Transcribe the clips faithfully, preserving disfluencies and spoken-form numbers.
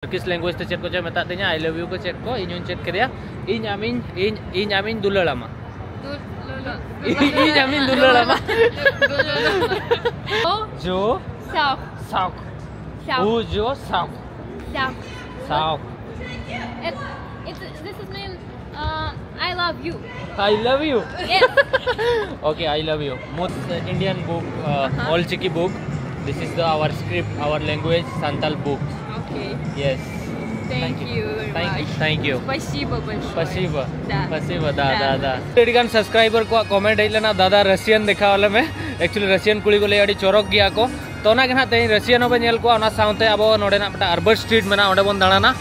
ᱴᱟᱨᱠᱤᱥ language ᱛᱮ ᱪᱮᱫ ᱠᱚᱪᱚᱭ ᱢᱮᱛᱟᱫ ᱫᱤᱧᱟ, "I love you" ᱠᱚ ᱪᱮᱫ ᱠᱚ, ᱤᱧ ᱦᱚᱸᱧ ᱪᱮᱫ ᱠᱮᱫᱮᱭᱟ, "ᱤᱧ ᱟᱢᱤᱧ, ᱤᱧ, ᱤᱧ ᱟᱢᱤᱧ ᱫᱩᱞᱟᱹᱲᱟᱢᱟ, ᱤᱧ ᱟᱢᱤᱧ ᱫᱩᱞᱟᱹᱲᱟᱢᱟ, ᱡᱳ ᱥᱟᱣᱠ, ᱥᱟᱣᱠ, ᱥᱟᱣᱠ, ᱩ ᱡᱳ ᱥᱟᱣᱠ, ᱥᱟᱣᱠ, ᱥᱟᱣᱠ, it, it, this is mean, uh, "I love you." I love you. Yes. Okay, I love you. Most, uh, Indian book, uh, uh-huh, All Chiki book. This is the our script, our language, Santal book. Okay. Yes. Thank you very much. Thank you. Thank you. Спасибо большое. Спасибо. Да. Спасибо, да, да, да. ᱟᱹᱰᱤ ᱜᱟᱱ subscriber ᱠᱚᱣᱟᱜ comment ᱦᱮᱡ ᱞᱮᱱᱟ, "ᱫᱟᱫᱟ, Russian ᱫᱮᱠᱷᱟᱣ ᱟᱞᱮ ᱢᱮ." Actually, Russian ᱠᱩᱲᱤ ᱠᱚ ᱞᱟᱹᱭᱟ ᱟᱹᱰᱤ ᱪᱚᱨᱚᱠ ᱜᱮᱭᱟ ᱠᱚ᱾ ᱛᱚ, ᱚᱱᱟ ᱜᱮ ᱱᱟᱦᱟᱜ ᱛᱮᱦᱮᱧ Russian ᱦᱚᱸᱵᱚᱱ ᱧᱮᱞ ᱠᱚᱣᱟ, ᱚᱱᱟ ᱥᱟᱶᱛᱮ ᱟᱵᱚ ᱱᱚᱰᱮᱱᱟᱜ ᱢᱤᱫᱴᱟᱝ Albert Street ᱢᱮᱱᱟᱜᱼᱟ, ᱚᱸᱰᱮ ᱵᱚᱱ ᱫᱟᱬᱟᱱᱟ᱾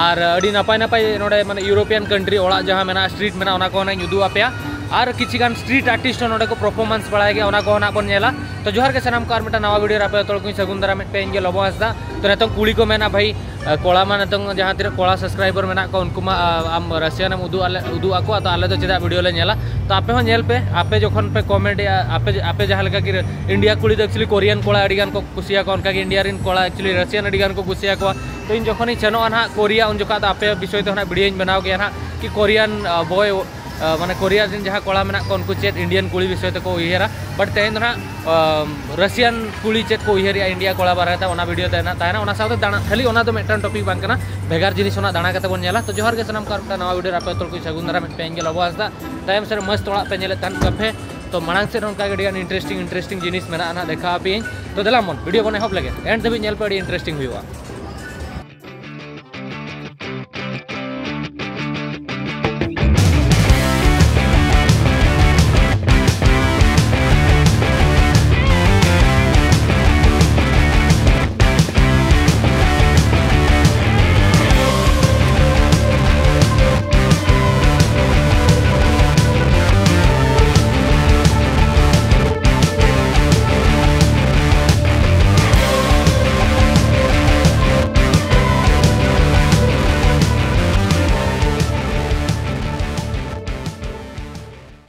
ᱟᱨ ᱟᱹᱰᱤ ᱱᱟᱯᱟᱭ ᱱᱟᱯᱟᱭ ᱱᱚᱰᱮ, ᱢᱟᱱᱮ, European country ᱚᱲᱟᱜ ᱡᱟᱦᱟᱸ ᱢᱮᱱᱟᱜᱼᱟ, street ᱢᱮᱱᱟᱜᱼᱟ, ᱚᱱᱟ ᱠᱚᱦᱚᱸ ᱱᱟᱦᱟᱜ ᱤᱧ ᱩᱫᱩᱜ ᱟᱯᱮᱭᱟ᱾ ᱟᱨ ᱠᱤᱪᱷᱤ ᱜᱟᱱ street artist ᱦᱚᱸ ᱱᱚᱰᱮ ᱠᱚ performance ᱵᱟᱲᱟᱭ ᱜᱮᱭᱟ, ᱚᱱᱟ ᱠᱚᱦᱚᱸ ᱱᱟᱦᱟᱜ ᱵᱚᱱ ᱧᱮᱞᱟ᱾ ᱛᱚ, ᱡᱚᱦᱟᱨ ᱜᱮ ᱥᱟᱱᱟᱢ ᱠᱚ, ᱟᱨ ᱢᱤᱫᱴᱟᱝ ᱱᱟᱣᱟ video ᱨᱮ ᱟᱯᱮ ᱡᱚᱛᱚ ᱦᱚᱲ ᱠᱚᱧ ᱥᱟᱹᱜᱩᱱ ᱫᱟᱨᱟᱢᱮᱫ ᱯᱮ, ᱤᱧ ᱜᱮ ᱞᱚᱵᱚ ᱦᱟᱸᱥᱫᱟ᱾ ᱛᱚ, ᱱᱤᱛᱚᱝ ᱠᱩᱲᱤ ᱠᱚ ᱢᱮᱱᱟ, "ᱵᱷᱟᱹᱭ, ᱠᱚᱲᱟ ᱢᱟ ᱱᱤᱛᱚᱝ ᱡᱟᱦᱟᱸ ᱛᱤᱱᱟᱹᱜ ᱠᱚᱲᱟ subscriber ᱢᱮᱱᱟᱜ ᱠᱚᱣᱟ, ᱩᱱᱠᱩ ᱢᱟ, ᱟ, ᱟᱢ Russian ᱮᱢ ᱩᱫᱩᱜ ᱟᱞᱮ, ᱩᱫᱩᱜ ᱟᱠᱚᱣᱟ, ᱛᱚ ᱟᱞᱮ ᱫᱚ ᱪᱮᱫᱟᱜ video ᱞᱮ ᱧᱮᱞᱟ?" ᱛᱚ ᱟᱯᱮ ᱦᱚᱸ ᱧᱮᱞ ᱯᱮ, ᱟᱯᱮ ᱡᱚᱠᱷᱚᱱ ᱯᱮ comment ᱮᱜᱼᱟ, ᱟᱯᱮ, ᱟᱯᱮ ᱡᱟᱦᱟᱸ ᱞᱮᱠᱟ ᱜᱮ India ᱠᱩᱲᱤ ᱫᱚ actually Korean ᱠᱚᱲᱟ ᱟᱹᱰᱤ ᱜᱟᱱ ᱠᱚ ᱠᱩᱥᱤᱭᱟᱠᱚᱣᱟ, ᱚᱱᱠᱟ ᱜᱮ India ᱨᱮᱱ ᱠᱚᱲᱟ actually Russian ᱟᱹᱰᱤ ᱜᱟᱱ ᱠᱚ ᱠᱩᱥᱤᱭᱟᱠᱚᱣᱟ᱾ ᱛᱚ ᱤᱧ ᱡᱚᱠᱷᱚᱱᱤᱧ ᱥᱮᱱᱚᱜᱼᱟ ᱱᱟᱦᱟᱜ ᱠᱳᱨᱤᱭᱟ, ᱩᱱ ᱡᱚᱠᱷᱟᱡ ᱫᱚ ᱟᱯᱮ ᱵᱤᱥᱚᱭ ᱛᱮ ᱱᱟᱦᱟᱜ video ᱧ ᱵᱮᱱᱟᱣ ᱜᱮᱭᱟ ᱱᱟᱦᱟᱜ, ᱠᱤ Korean, ᱟ, boy, ᱟ, ᱢᱟᱱᱮ ᱠᱳᱨᱤᱭᱟ ᱨᱮᱱ ᱡᱟᱦᱟᱸ ᱠᱚᱲᱟ ᱢᱮᱱᱟᱜ ᱠᱚᱣᱟ, ᱩᱱᱠᱩ ᱪᱮᱫ Indian ᱠᱩᱲᱤ ᱵᱤᱥᱚᱭ ᱛᱮᱠᱚ ᱩᱭᱦᱟᱹᱨᱟ᱾ But ᱛᱮᱦᱮᱧ ᱫᱚ ᱱᱟᱦᱟᱜ, ᱟ, Russian ᱠᱩᱲᱤ ᱪᱮᱫ ᱠᱚ ᱩᱭᱦᱟᱹᱨᱮᱜᱼᱟ India ᱠᱚᱲᱟ ᱵᱟᱨᱮᱛᱮ, ᱚᱱᱟ video ᱛᱮ ᱱᱟᱦᱟᱜ ᱛᱟᱦᱮᱱᱟ᱾ ᱚᱱᱟ ᱥᱟᱶᱛᱮ ᱫᱟᱬᱟ, ᱠᱷᱟᱹᱞᱤ ᱚᱱᱟ ᱫᱚ ᱢᱤᱫᱴᱟᱝ topic ᱵᱟᱝ ᱠᱟᱱᱟ, ᱵᱷᱮᱜᱟᱨ ᱡᱤᱱᱤᱥ ᱦᱚᱸ ᱱᱟᱦᱟᱜ ᱫᱟᱬᱟ ᱠᱟᱛᱮ ᱵᱚᱱ ᱧᱮᱞᱟ᱾ ᱛᱚ ᱡᱚᱦᱟᱨ ᱜᱮ ᱥᱟᱱᱟᱢ ᱠᱚ, ᱟᱨ ᱢᱤᱫᱴᱟᱝ ᱱᱟᱣᱟ video ᱨᱮ ᱟᱯᱮ ᱡᱚᱛᱚ ᱠᱚᱧ ᱥᱟᱹᱜᱩᱱ ᱫᱟᱨᱟᱢᱮᱫ ᱯᱮ, ᱤᱧ ᱜᱮ ᱞᱚᱵᱚ ᱦᱟᱸᱥᱫᱟ᱾ ᱛᱟᱭᱚᱢ ᱥᱮᱫ ᱨᱮ ᱢᱚᱡᱽ ᱛᱮ ᱚᱲᱟᱜ ᱯᱮ ᱧᱮᱞᱮᱫ ᱛᱟᱦᱮᱱ ᱠᱟᱯᱮ᱾ ᱛᱚ ᱢᱟᱲᱟᱝ ᱥᱮᱫ ᱦᱚᱸ ᱚᱱᱠᱟ ᱜᱮ ᱟᱹᱰᱤ ᱜᱟᱱ interesting, interesting ᱡᱤᱱᱤᱥ ᱢᱮᱱᱟᱜᱼᱟ ᱱᱟᱦᱟᱜ, ᱫᱮᱠᱷᱟᱣ ᱟᱯᱮᱭᱟᱹᱧ᱾ ᱛᱚ ᱫᱮᱞᱟ ᱢᱚᱱ, video ᱵᱚᱱ ᱮᱦᱚᱵ ᱞᱮᱜᱮ, end ᱫᱷᱟᱹᱵᱤᱡ ᱧᱮᱞ ᱯᱮ, ᱟᱹᱰᱤ interesting ᱦᱩᱭᱩᱜᱼᱟ᱾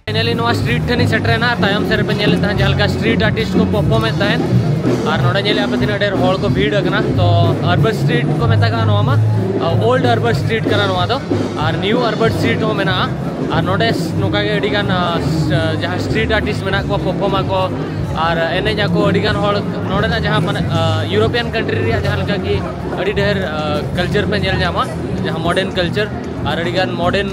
Finally ᱱᱚᱣᱟ street ᱴᱷᱮᱱᱤᱧ ᱥᱮᱴᱮᱨᱮᱱᱟ᱾ ᱛᱟᱭᱚᱢ ᱥᱮᱫ ᱨᱮᱯᱮ ᱧᱮᱞᱮᱫ ᱛᱟᱦᱮᱸᱫ ᱡᱟᱦᱟᱸ ᱞᱮᱠᱟ street artist ᱠᱚ perform ᱮᱫ ᱛᱟᱦᱮᱸᱫ, ᱟᱨ ᱱᱚᱰᱮ ᱧᱮᱞᱮᱫᱼᱟ ᱯᱮ ᱛᱤᱱᱟᱹᱜ ᱰᱷᱮᱨ ᱦᱚᱲ ᱠᱚ ᱵᱷᱤᱲ ᱟᱠᱟᱱᱟ᱾ ᱛᱚ ᱟᱨᱵᱟᱨ ᱥᱴᱨᱤᱴ ᱠᱚ ᱢᱮᱛᱟᱜ ᱠᱟᱱᱟ ᱱᱚᱣᱟ ᱢᱟ, ᱳᱞᱰ ᱟᱨᱵᱟᱨ ᱥᱴᱨᱤᱴ ᱠᱟᱱᱟ ᱱᱚᱣᱟ ᱫᱚ᱾ ᱟᱨ ᱱᱤᱭᱩ ᱟᱨᱵᱟᱨ ᱥᱴᱨᱤᱴ ᱦᱚᱸ ᱢᱮᱱᱟᱜᱼᱟ᱾ ᱟᱨ ᱱᱚᱰᱮ ᱱᱚᱝᱠᱟ ᱜᱮ ᱟᱹᱰᱤ ᱜᱟᱱ ᱡᱟᱦᱟᱸ ᱥᱴᱨᱤᱴ ᱟᱨᱴᱤᱥᱴ ᱢᱮᱱᱟᱜ ᱠᱚᱣᱟ, ᱯᱟᱨᱯᱷᱚᱨᱢ ᱟᱠᱚ ᱟᱨ ᱮᱱᱮᱡ ᱟᱠᱚ ᱟᱹᱰᱤ ᱜᱟᱱ ᱦᱚᱲ᱾ ᱱᱚᱰᱮᱱᱟᱜ ᱡᱟᱦᱟᱸ ᱢᱟᱱᱮ ᱤᱭᱩᱨᱳᱯᱤᱭᱟᱱ ᱠᱟᱱᱴᱨᱤ ᱨᱮᱭᱟᱜ ᱡᱟᱦᱟᱸ ᱞᱮᱠᱟ ᱜᱮ ᱟᱹᱰᱤ ᱰᱷᱮᱨ ᱠᱟᱞᱪᱟᱨ ᱯᱮ ᱧᱮᱞ ᱧᱟᱢᱟ, ᱡᱟᱦᱟᱸ ᱢᱚᱰᱟᱨᱱ ᱠᱟᱞᱪᱟᱨ᱾ ᱟᱨ ᱟᱹᱰᱤ ᱜᱟᱱ ᱢᱚᱰᱟᱨᱱ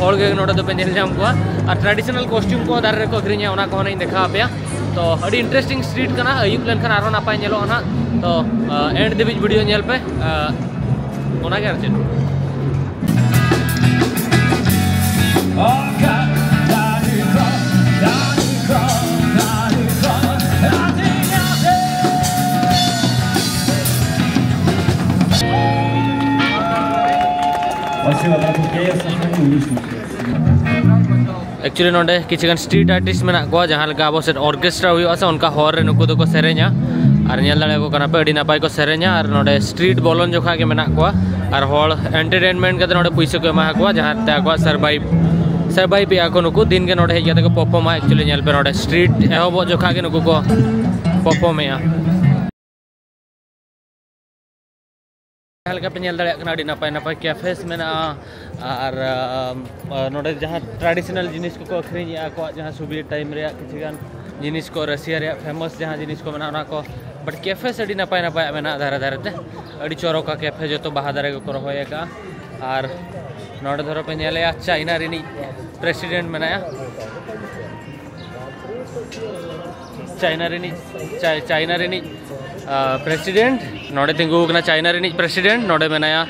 ᱦᱚᱲ ᱜᱮ ᱱᱚᱰᱮ ᱫᱚᱯᱮ ᱧᱮᱞ ᱧᱟᱢ ᱠᱚᱣᱟ᱾ ᱟᱨ ᱴᱨᱟᱰᱤᱥᱚᱱᱟᱞ ᱠᱚᱥᱴᱤᱭᱩᱢ ᱠᱚ ᱫᱟᱨᱮ ᱨᱮᱠᱚ ᱟᱹᱠᱷᱨᱤᱧᱟ, ᱚᱱᱟ ᱠᱚᱦᱚᱸ ᱤᱧ ᱫᱮᱠᱷᱟᱣ ᱟᱯᱮᱭᱟ᱾ ᱛᱚ ᱟᱹᱰᱤ ᱤᱱᱴᱟᱨᱮᱥᱴᱤᱝ ᱥᱴᱨᱤᱴ ᱠᱟᱱᱟ᱾ ᱟᱹᱭᱩᱵ ᱞᱮᱱᱠᱷᱟᱱ ᱟᱨᱦᱚᱸ ᱱᱟᱯᱟᱭ ᱧᱮᱞᱚᱜᱼᱟ ᱱᱟᱦᱟᱜ᱾ ᱛᱚ ᱮᱱᱰ ᱫᱷᱟᱹᱵᱤᱡ ᱵᱷᱤᱰᱤᱭᱳ ᱧᱮᱞ ᱯᱮ᱾ ᱚᱱᱟᱜᱮ ᱟᱨ ᱪᱮᱫ᱾ Спасибо, брату Кея, сохранил личность. ᱮᱠᱪᱩᱭᱮᱞᱤ ᱱᱚᱰᱮ ᱠᱤᱪᱷᱩ ᱜᱟᱱ ᱥᱴᱨᱤᱴ ᱟᱨᱴᱤᱥᱴ ᱢᱮᱱᱟᱜ ᱠᱚᱣᱟ, ᱡᱟᱦᱟᱸ ᱞᱮᱠᱟ ᱟᱵᱚ ᱥᱮᱫ ᱚᱨᱠᱮᱥᱴᱨᱟ ᱦᱩᱭᱩᱜᱼᱟ ᱥᱮ, ᱚᱱᱠᱟ ᱦᱚᱨ ᱨᱮ ᱱᱩᱠᱩ ᱫᱚᱠᱚ ᱥᱮᱨᱮᱧᱟ᱾ ᱟᱨ ᱧᱮᱞ ᱫᱟᱲᱮᱭᱟᱠᱚ ᱠᱟᱱᱟ ᱯᱮ, ᱟᱹᱰᱤ ᱱᱟᱯᱟᱭ ᱠᱚ ᱥᱮᱨᱮᱧᱟ᱾ ᱟᱨ ᱱᱚᱰᱮ ᱥᱴᱨᱤᱴ ᱵᱚᱞᱚᱱ ᱡᱚᱠᱷᱟ ᱜᱮ ᱢᱮᱱᱟᱜ ᱠᱚᱣᱟ, ᱟᱨ ᱦᱚᱲ ᱮᱱᱴᱟᱨᱴᱮᱱᱢᱮᱱᱴ ᱠᱟᱛᱮ ᱱᱚᱰᱮ ᱯᱩᱭᱥᱟᱹ ᱠᱚ ᱮᱢᱟ ᱠᱚᱣᱟ, ᱡᱟᱦᱟᱸ ᱛᱮ ᱟᱠᱚᱣᱟᱜ ᱥᱟᱨᱵᱟᱭᱤᱵᱷ ᱥᱟᱨᱵᱟᱭᱤᱵᱷ ᱮᱫᱼᱟ ᱠᱚ ᱱᱩᱠᱩ᱾ ᱫᱤᱱ ᱜᱮ ᱱᱚᱰᱮ ᱦᱮᱡ ᱠᱟᱛᱮ ᱠᱚ ᱯᱟᱨᱯᱷᱚᱨᱢᱟ᱾ ᱮᱠᱪᱩᱭᱮᱞᱤ ᱧᱮᱞ ᱯᱮ, ᱱᱚᱰᱮ ᱥᱴᱨᱤᱴ ᱮᱦᱚᱵᱚᱜ ᱡᱚᱠᱷᱟ ᱜᱮ ᱱᱩᱠᱩ ᱠᱚ ᱯᱟᱨᱯᱷᱚᱨᱢᱮᱜᱼᱟ᱾ ᱡᱟᱦᱟᱸ ᱞᱮᱠᱟ ᱯᱮ ᱧᱮᱞ ᱫᱟᱲᱮᱭᱟᱜ ᱠᱟᱱᱟ, ᱟᱹᱰᱤ ᱱᱟᱯᱟᱭ ᱱᱟᱯᱟᱭ ᱠᱮᱯᱷᱮᱥ ᱢᱮᱱᱟᱜᱼᱟ᱾ ᱟᱨ ᱟᱢ, ᱟ, ᱱᱚᱰᱮ ᱡᱟᱦᱟᱸ ᱴᱨᱟᱰᱤᱥᱚᱱᱟᱞ ᱡᱤᱱᱤᱥ ᱠᱚᱠᱚ ᱟᱹᱠᱷᱨᱤᱧᱮᱜᱼᱟ, ᱟᱠᱚᱣᱟᱜ ᱡᱟᱦᱟᱸ ᱥᱳᱵᱷᱤᱭᱮᱴ ᱴᱟᱭᱤᱢ ᱨᱮᱭᱟᱜ ᱠᱤᱪᱷᱩ ᱜᱟᱱ ᱡᱤᱱᱤᱥ ᱠᱚ, ᱨᱟᱥᱤᱭᱟ ᱨᱮᱭᱟᱜ ᱯᱷᱮᱢᱟᱥ ᱡᱟᱦᱟᱸ ᱡᱤᱱᱤᱥ ᱠᱚ ᱢᱮᱱᱟᱜᱼᱟ, ᱚᱱᱟ ᱠᱚ᱾ ᱵᱟᱴ ᱠᱮᱯᱷᱮᱥ ᱟᱹᱰᱤ ᱱᱟᱯᱟᱭ ᱱᱟᱯᱟᱭᱟᱜ ᱢᱮᱱᱟᱜᱼᱟ ᱫᱷᱟᱨᱮ ᱫᱷᱟᱨᱮ ᱛᱮ᱾ ᱟᱹᱰᱤ ᱪᱚᱨᱚᱠᱟ ᱠᱮᱯᱷᱮ, ᱡᱚᱛᱚ ᱵᱟᱦᱟ ᱫᱟᱨᱮ ᱠᱚᱠᱚ ᱨᱚᱦᱚᱭ ᱟᱠᱟᱫᱼᱟ᱾ ᱟᱨ ᱱᱚᱰᱮ ᱫᱷᱚᱨᱚ ᱯᱮ ᱧᱮᱞᱮᱜᱼᱟ, ᱪᱟᱭᱱᱟ ᱨᱤᱱᱤᱡ ᱯᱨᱮᱥᱤᱰᱮᱱᱴ ᱢᱮᱱᱟᱭᱟ᱾ ᱪᱟᱭᱱᱟ ᱨᱤᱱᱤᱡ, ᱪᱟᱭ-, ᱪᱟᱭᱱᱟ ᱨᱤᱱᱤᱡ, ᱟ, ᱯᱨᱮᱥᱤᱰᱮᱱᱴ ᱱᱚᱰᱮ ᱛᱤᱸᱜᱩ ᱟᱠᱟᱱᱟ᱾ ᱪᱟᱭᱱᱟ ᱨᱤᱱᱤᱡ ᱯᱨᱮᱥᱤᱰᱮᱱᱴ ᱱᱚᱰᱮ ᱢᱮᱱᱟᱭᱟ,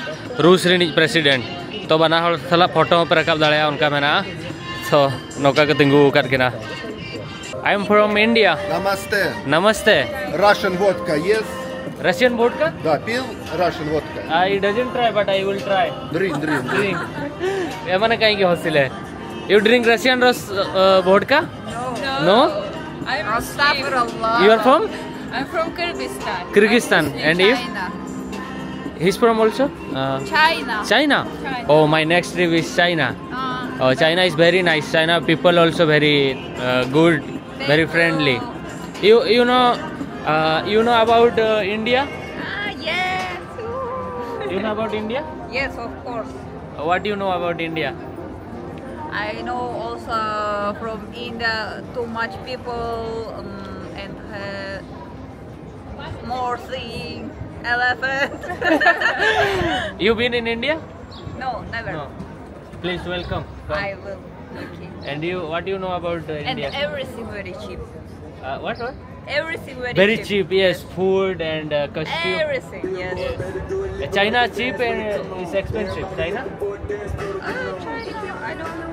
ᱨᱩᱥ ᱨᱤᱱᱤᱡ ᱯᱨᱮᱥᱤᱰᱮᱱᱴ᱾ ᱛᱚ ᱵᱟᱱᱟ ᱦᱚᱲ ᱥᱟᱞᱟᱜ ᱯᱷᱳᱴᱳ ᱦᱚᱸᱯᱮ ᱨᱟᱠᱟᱵ ᱫᱟᱲᱮᱭᱟᱜᱼᱟ, ᱚᱱᱠᱟ ᱢᱮᱱᱟᱜᱼᱟ᱾ ᱛᱚ ᱱᱚᱝᱠᱟ ᱠᱚ ᱛᱤᱸᱜᱩ ᱟᱠᱟᱫ ᱠᱤᱱᱟ᱾ I am from India. Namaste. Namaste. Russian vodka, yes? Russian vodka? Да, пил Russian vodka. I doesn't try, but I will try. Drink, drink, drink. Drink. ଏମାନେ କାହିଁକି ହସିଲେ? You drink Russian Rus-, uh, vodka? No. No? I'm Muslim. Astaghfirullah. You are from? I'm from Kyrgyzstan. Kyrgyzstan. I'm Muslim. And you? China. He's from also? Uh, China. China? China. Oh, my next trip is China. Ah. Oh, China is very nice. China people also very, uh, good, very friendly. Thank you. You, you know, Uh, you know about uh, India? Ah, yes. You know about India? Yes, of course. What do you know about India? I know also from India too much people um, and uh, more thing, elephant. You been in India? No, never. No. Please welcome. Come. I will. Okay. And you, what do you know about uh, And India? Everything very cheap. Uh, what? What? Everything very, Very cheap, yes. Food and uh, costume. Everything, yes. Uh, China cheap and uh, it's expensive. China? Uh, China, I don't know.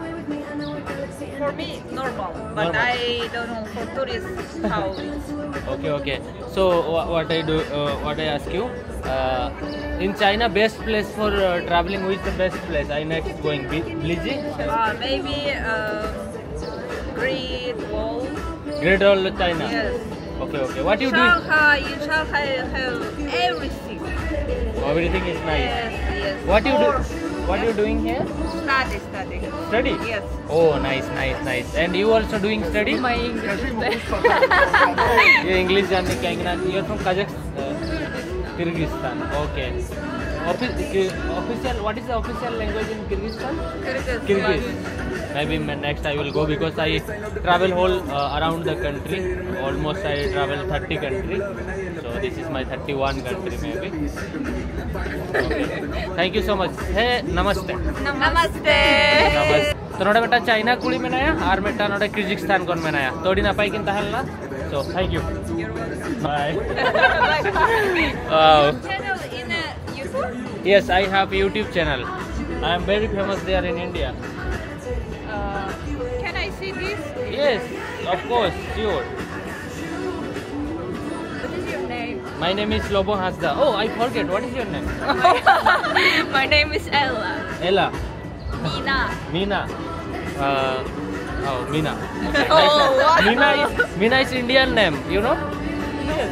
For me, normal. But Normal. I don't know for tourists how it's. Okay, okay. So wha- what I do? Uh, what I ask you? Uh, in China, best place for uh, traveling? Which the best place? I next going Be- Beijing. Uh, maybe um, Great Wall. Great Wall of China. Yes. Okay, okay. What you do? Shanghai, in Shanghai have everything. Everything is nice. Yes, yes. What you do? More. What you doing here? Study, study. Study? Yes. Oh, nice, nice, nice. And you also doing study? My English is bad. ये English जानने क्या? You're from Kazakhstan, Kyrgyzstan. Okay. Office, official, what is the official language in Kyrgyzstan? Kyrgyz. Kyrgyz. Maybe ma- next I will go because I travel whole uh, around the country. Almost I travel thirty country. So this is my thirty-one country maybe. Okay. Thank you so much. Hey, namaste. Namaste. Namaste. ᱛᱚ ᱱᱚᱰᱮ ᱢᱤᱫᱴᱟᱝ China ᱠᱩᱲᱤ ᱢᱮᱱᱟᱭᱟ ᱟᱨ ᱢᱤᱫᱴᱟᱝ ᱱᱚᱰᱮ ᱠᱤᱨᱜᱤᱡᱽᱥᱛᱟᱱ ᱠᱷᱚᱱ ᱢᱮᱱᱟᱭᱟ᱾ ᱛᱚ ᱟᱹᱰᱤ ᱱᱟᱯᱟᱭ ᱠᱤᱱ ᱛᱟᱦᱮᱸ ᱞᱮᱱᱟ. So thank you. Bye. Wow. Channel in uh, YouTube? Yes, I have YouTube channel. I am very famous there in India. Uh, can I see this? Yes, of course, sure. What is your name? My name is Lobo Hasda. Oh, I forget. What is your name? My name is Ella. Ella. Mina. Mina. Uh, oh, Mina. Okay, Oh, nice. wow. Mina is Mina is Indian name, you know? Yes.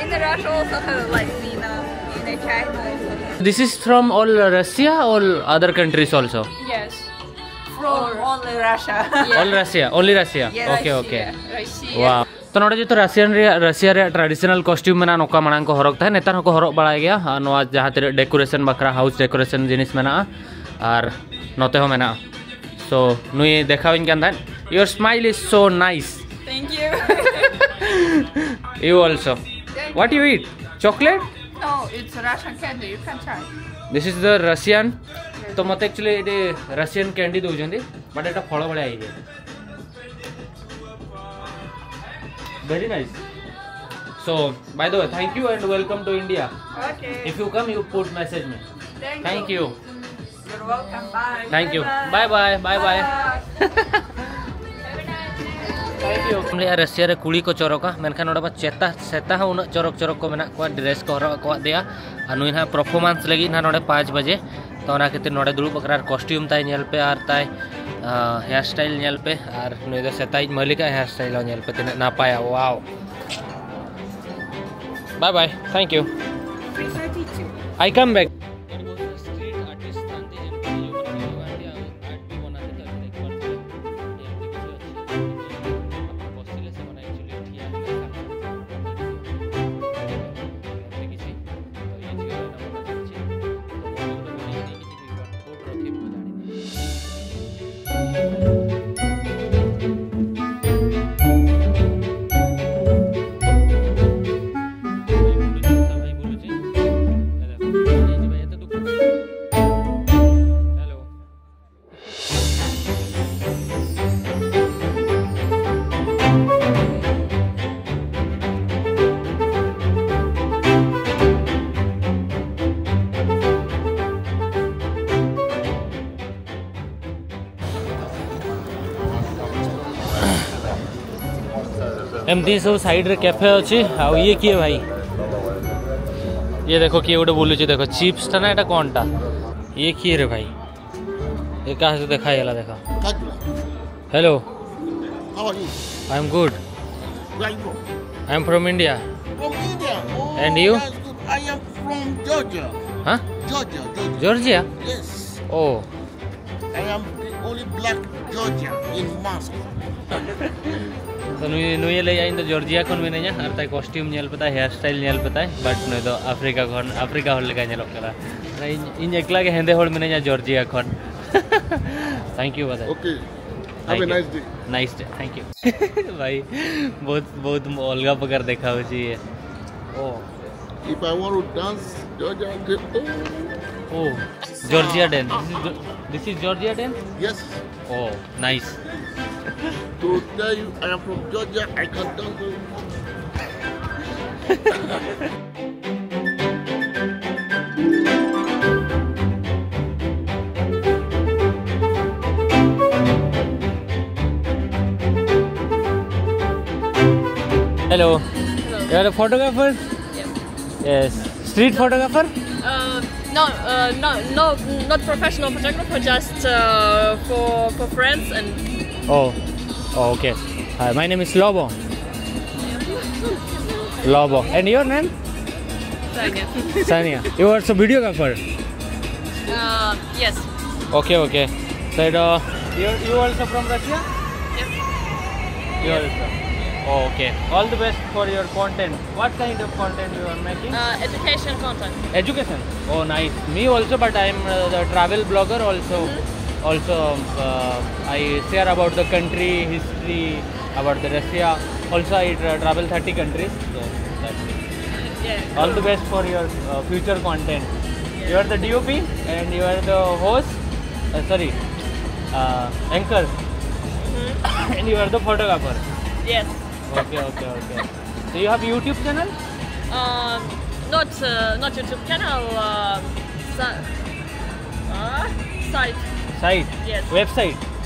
In Russia also have like Mina. In China also. This is from all Russia, all other countries also. Yes. From only Russia. All Russia, only Russia. Yes. Okay, okay. Russia. Wow. ᱛᱚ, ᱱᱚᱰᱮ ᱡᱚᱛᱚ ᱨᱟᱥᱤᱭᱟᱱ ᱨᱮᱭᱟᱜ, Russia ᱨᱮᱭᱟᱜ traditional costume ᱢᱮᱱᱟᱜᱼᱟ, ᱱᱚᱝᱠᱟ ᱢᱟᱲᱟᱝ ᱠᱚ ᱦᱚᱨᱚᱜ ᱛᱟᱦᱮᱸᱫ, ᱱᱮᱛᱟᱨ ᱦᱚᱸᱠᱚ ᱦᱚᱨᱚᱜ ᱵᱟᱲᱟᱭ ᱜᱮᱭᱟ᱾ ᱟᱨ ᱱᱚᱣᱟ ᱡᱟᱦᱟᱸ ᱛᱤᱱᱟᱹᱜ decoration ᱵᱟᱠᱷᱨᱟ, house decoration ᱡᱤᱱᱤᱥ ᱢᱮᱱᱟᱜᱼᱟ, ᱟᱨ ᱱᱚᱛᱮ ᱦᱚᱸ ᱢᱮᱱᱟᱜᱼᱟ᱾ So, ᱱᱩᱭ ᱫᱮᱠᱷᱟᱣᱤᱧ ᱠᱟᱱ ᱛᱟᱦᱮᱸᱫ, "Your smile is so nice." Thank you. You also. Thank you. What you eat? Chocolate? No, it's Russian candy. You can try. This is the Russian. ତ ମୋତେ actually ଏଠି Russian candy ଦେଉଛନ୍ତି, but ଏଇଟା ଫଳ ଭଳିଆ ହେଇଛି। Very nice. So, by the way, thank you and welcome to India. Okay. If you come, you put message me. Thank Thank you. you. You're welcome. Bye. Thank you. Bye bye. Bye bye. Bye. Thank you. ᱞᱟᱹᱭᱟ Russia ᱨᱮ ᱠᱩᱲᱤ ᱠᱚ ᱪᱚᱨᱚᱠᱟ, ᱢᱮᱱᱠᱷᱟᱱ ᱱᱚᱰᱮ ᱢᱟ ᱥᱮᱛᱟ, ᱥᱮᱛᱟ ᱦᱚᱸ ᱩᱱᱟᱹᱜ ᱪᱚᱨᱚᱠ ᱪᱚᱨᱚᱠ ᱠᱚ ᱢᱮᱱᱟᱜ ᱠᱚᱣᱟ, dress ᱠᱚ ᱦᱚᱨᱚᱜ ᱟᱠᱟᱫ ᱫᱮᱭᱟ᱾ ᱟᱨ ᱱᱩᱭ ᱱᱟᱦᱟᱜ performance ᱞᱟᱹᱜᱤᱫ ᱱᱟᱦᱟᱜ ᱱᱚᱰᱮ ᱯᱟᱸᱪ ᱵᱟᱡᱮ, ᱛᱚ ᱚᱱᱟ ᱠᱷᱟᱹᱛᱤᱨ ᱱᱚᱰᱮ ᱫᱩᱲᱩᱵ ᱟᱠᱟᱱᱟ᱾ ᱟᱨ costume ᱛᱟᱭ ᱧᱮᱞ ᱯᱮ, ᱟᱨ ᱛᱟᱭ, ᱟᱸ, hair style ᱧᱮᱞ ᱯᱮ, ᱟᱨ ᱱᱩᱭ ᱫᱚ ᱥᱮᱛᱟᱭᱤᱡ ᱢᱟᱹᱞᱤᱠᱟᱜ hair style ᱦᱚᱸ ᱧᱮᱞ ᱯᱮ, ᱛᱤᱱᱟᱹᱜ ᱱᱟᱯᱟᱭᱟ᱾ Wow. Bye bye. Thank you. I come back. street artist ଥାନ୍ତି, ଯେମିତି ଯୋଉମାନେ video ଆଣିକି ଆଉ art ବି ବନାନ୍ତି, ତ ଏଠି ଦେଖିପାରୁଥିବେ। ଏମିତି କିଛି ଅଛି। ଆପଣ ବସିଲେ ସେମାନେ actually ଠିଆ ହେଲେ ସାଙ୍ଗେ ସାଙ୍ଗେ ଏମିତି କିଛି। ତ ଇଏ ଝିଅ ଏଇଟା ବନା ଚାଲିଛି। ତ ମୁଁ ବି ଗୋଟେ ବନେଇକି ନେଇକି ଯିବି, but କୋଉଠି ରଖିବି ମୁଁ ଜାଣିନି। ଏମିତି ସବୁ ସାଇଡ୍ରେ କ୍ୟାଫେ ଅଛି। ଆଉ ଇଏ କିଏ ଭାଇ? ଇଏ ଦେଖ, କିଏ ଗୋଟେ ବୁଲୁଛି, ଦେଖ, ଚିପ୍ସଟା ନା ଏଇଟା କଣଟା? ଇଏ କିଏ ରେ ଭାଇ? ଏ କାହା ସହିତ ଦେଖା ହେଇଗଲା, ଦେଖ। Hello। How are you? I am good। Where are you from? I am from India। From India। Oh, and you? That's good। I am from Georgia। Huh? Georgia, Georgia। Georgia? Yes। Oh। I am the only black Georgia in Moscow. ᱛᱚ ᱱᱩᱭ ᱱᱩᱭᱮ ᱞᱟᱹᱭᱟ, "ᱤᱧ ᱫᱚ ᱡᱚᱨᱡᱤᱭᱟ ᱠᱷᱚᱱ ᱢᱤᱱᱟᱹᱧᱟ", ᱟᱨ ᱛᱟᱭ costume ᱧᱮᱞ ᱯᱮ ᱛᱟᱭ, ᱦᱮᱭᱟᱨ ᱥᱴᱟᱭᱤᱞ ᱧᱮᱞ ᱯᱮ ᱛᱟᱭ, ᱵᱟᱴ ᱱᱩᱭ ᱫᱚ ᱟᱯᱷᱨᱤᱠᱟ ᱠᱷᱚᱱ, ᱟᱯᱷᱨᱤᱠᱟ ᱦᱚᱲ ᱞᱮᱠᱟᱭ ᱧᱮᱞᱚᱜ ᱠᱟᱱᱟ᱾ ᱤᱧ, ᱤᱧ ᱮᱠᱞᱟ ᱜᱮ ᱦᱮᱸᱫᱮ ᱦᱚᱲ ᱢᱤᱱᱟᱹᱧᱟ ᱡᱚᱨᱡᱤᱭᱟ ᱠᱷᱚᱱ᱾ Thank you brother. Okay. Have a nice day. Nice day. Thank you. भाई, बहुत बहुत अलगा प्रकार देखा हो चाहिए। ओ। If I want to dance Georgia, I say, oh. Oh, Georgia dance. This is, this is Georgia dance? Yes. Oh, nice. To tell you, I am from Georgia, I can dance. Hello. Hello. You are a photographer? Yes. Yes. Street photographer? Uh, no, uh, no, no, not professional photographer, just uh, for for friends and. Oh, oh okay. Hi, my name is Lobo. Lobo. And your name? Sanya. Sanya. You are also videographer? Uh, yes. Okay, okay. So, uh, you, you also from Russia? Yes. You also. Oh, okay. All the best for your content. What kind of content you are making? Uh, education content. Education. Oh, nice. Me also, but I am uh, the travel blogger also. Also, uh, I share about the country history, about the Russia. Also, I tra- travel thirty countries. So that's it. Yeah. All the best for your uh, future content. You are the D O P and you are the host. Uh, sorry, uh, anchor. And you are the photographer. Yes. Okay, okay, okay. So you have YouTube channel? Um, not uh, not YouTube channel. Uh, sa- uh, site. Site. Yes. Website.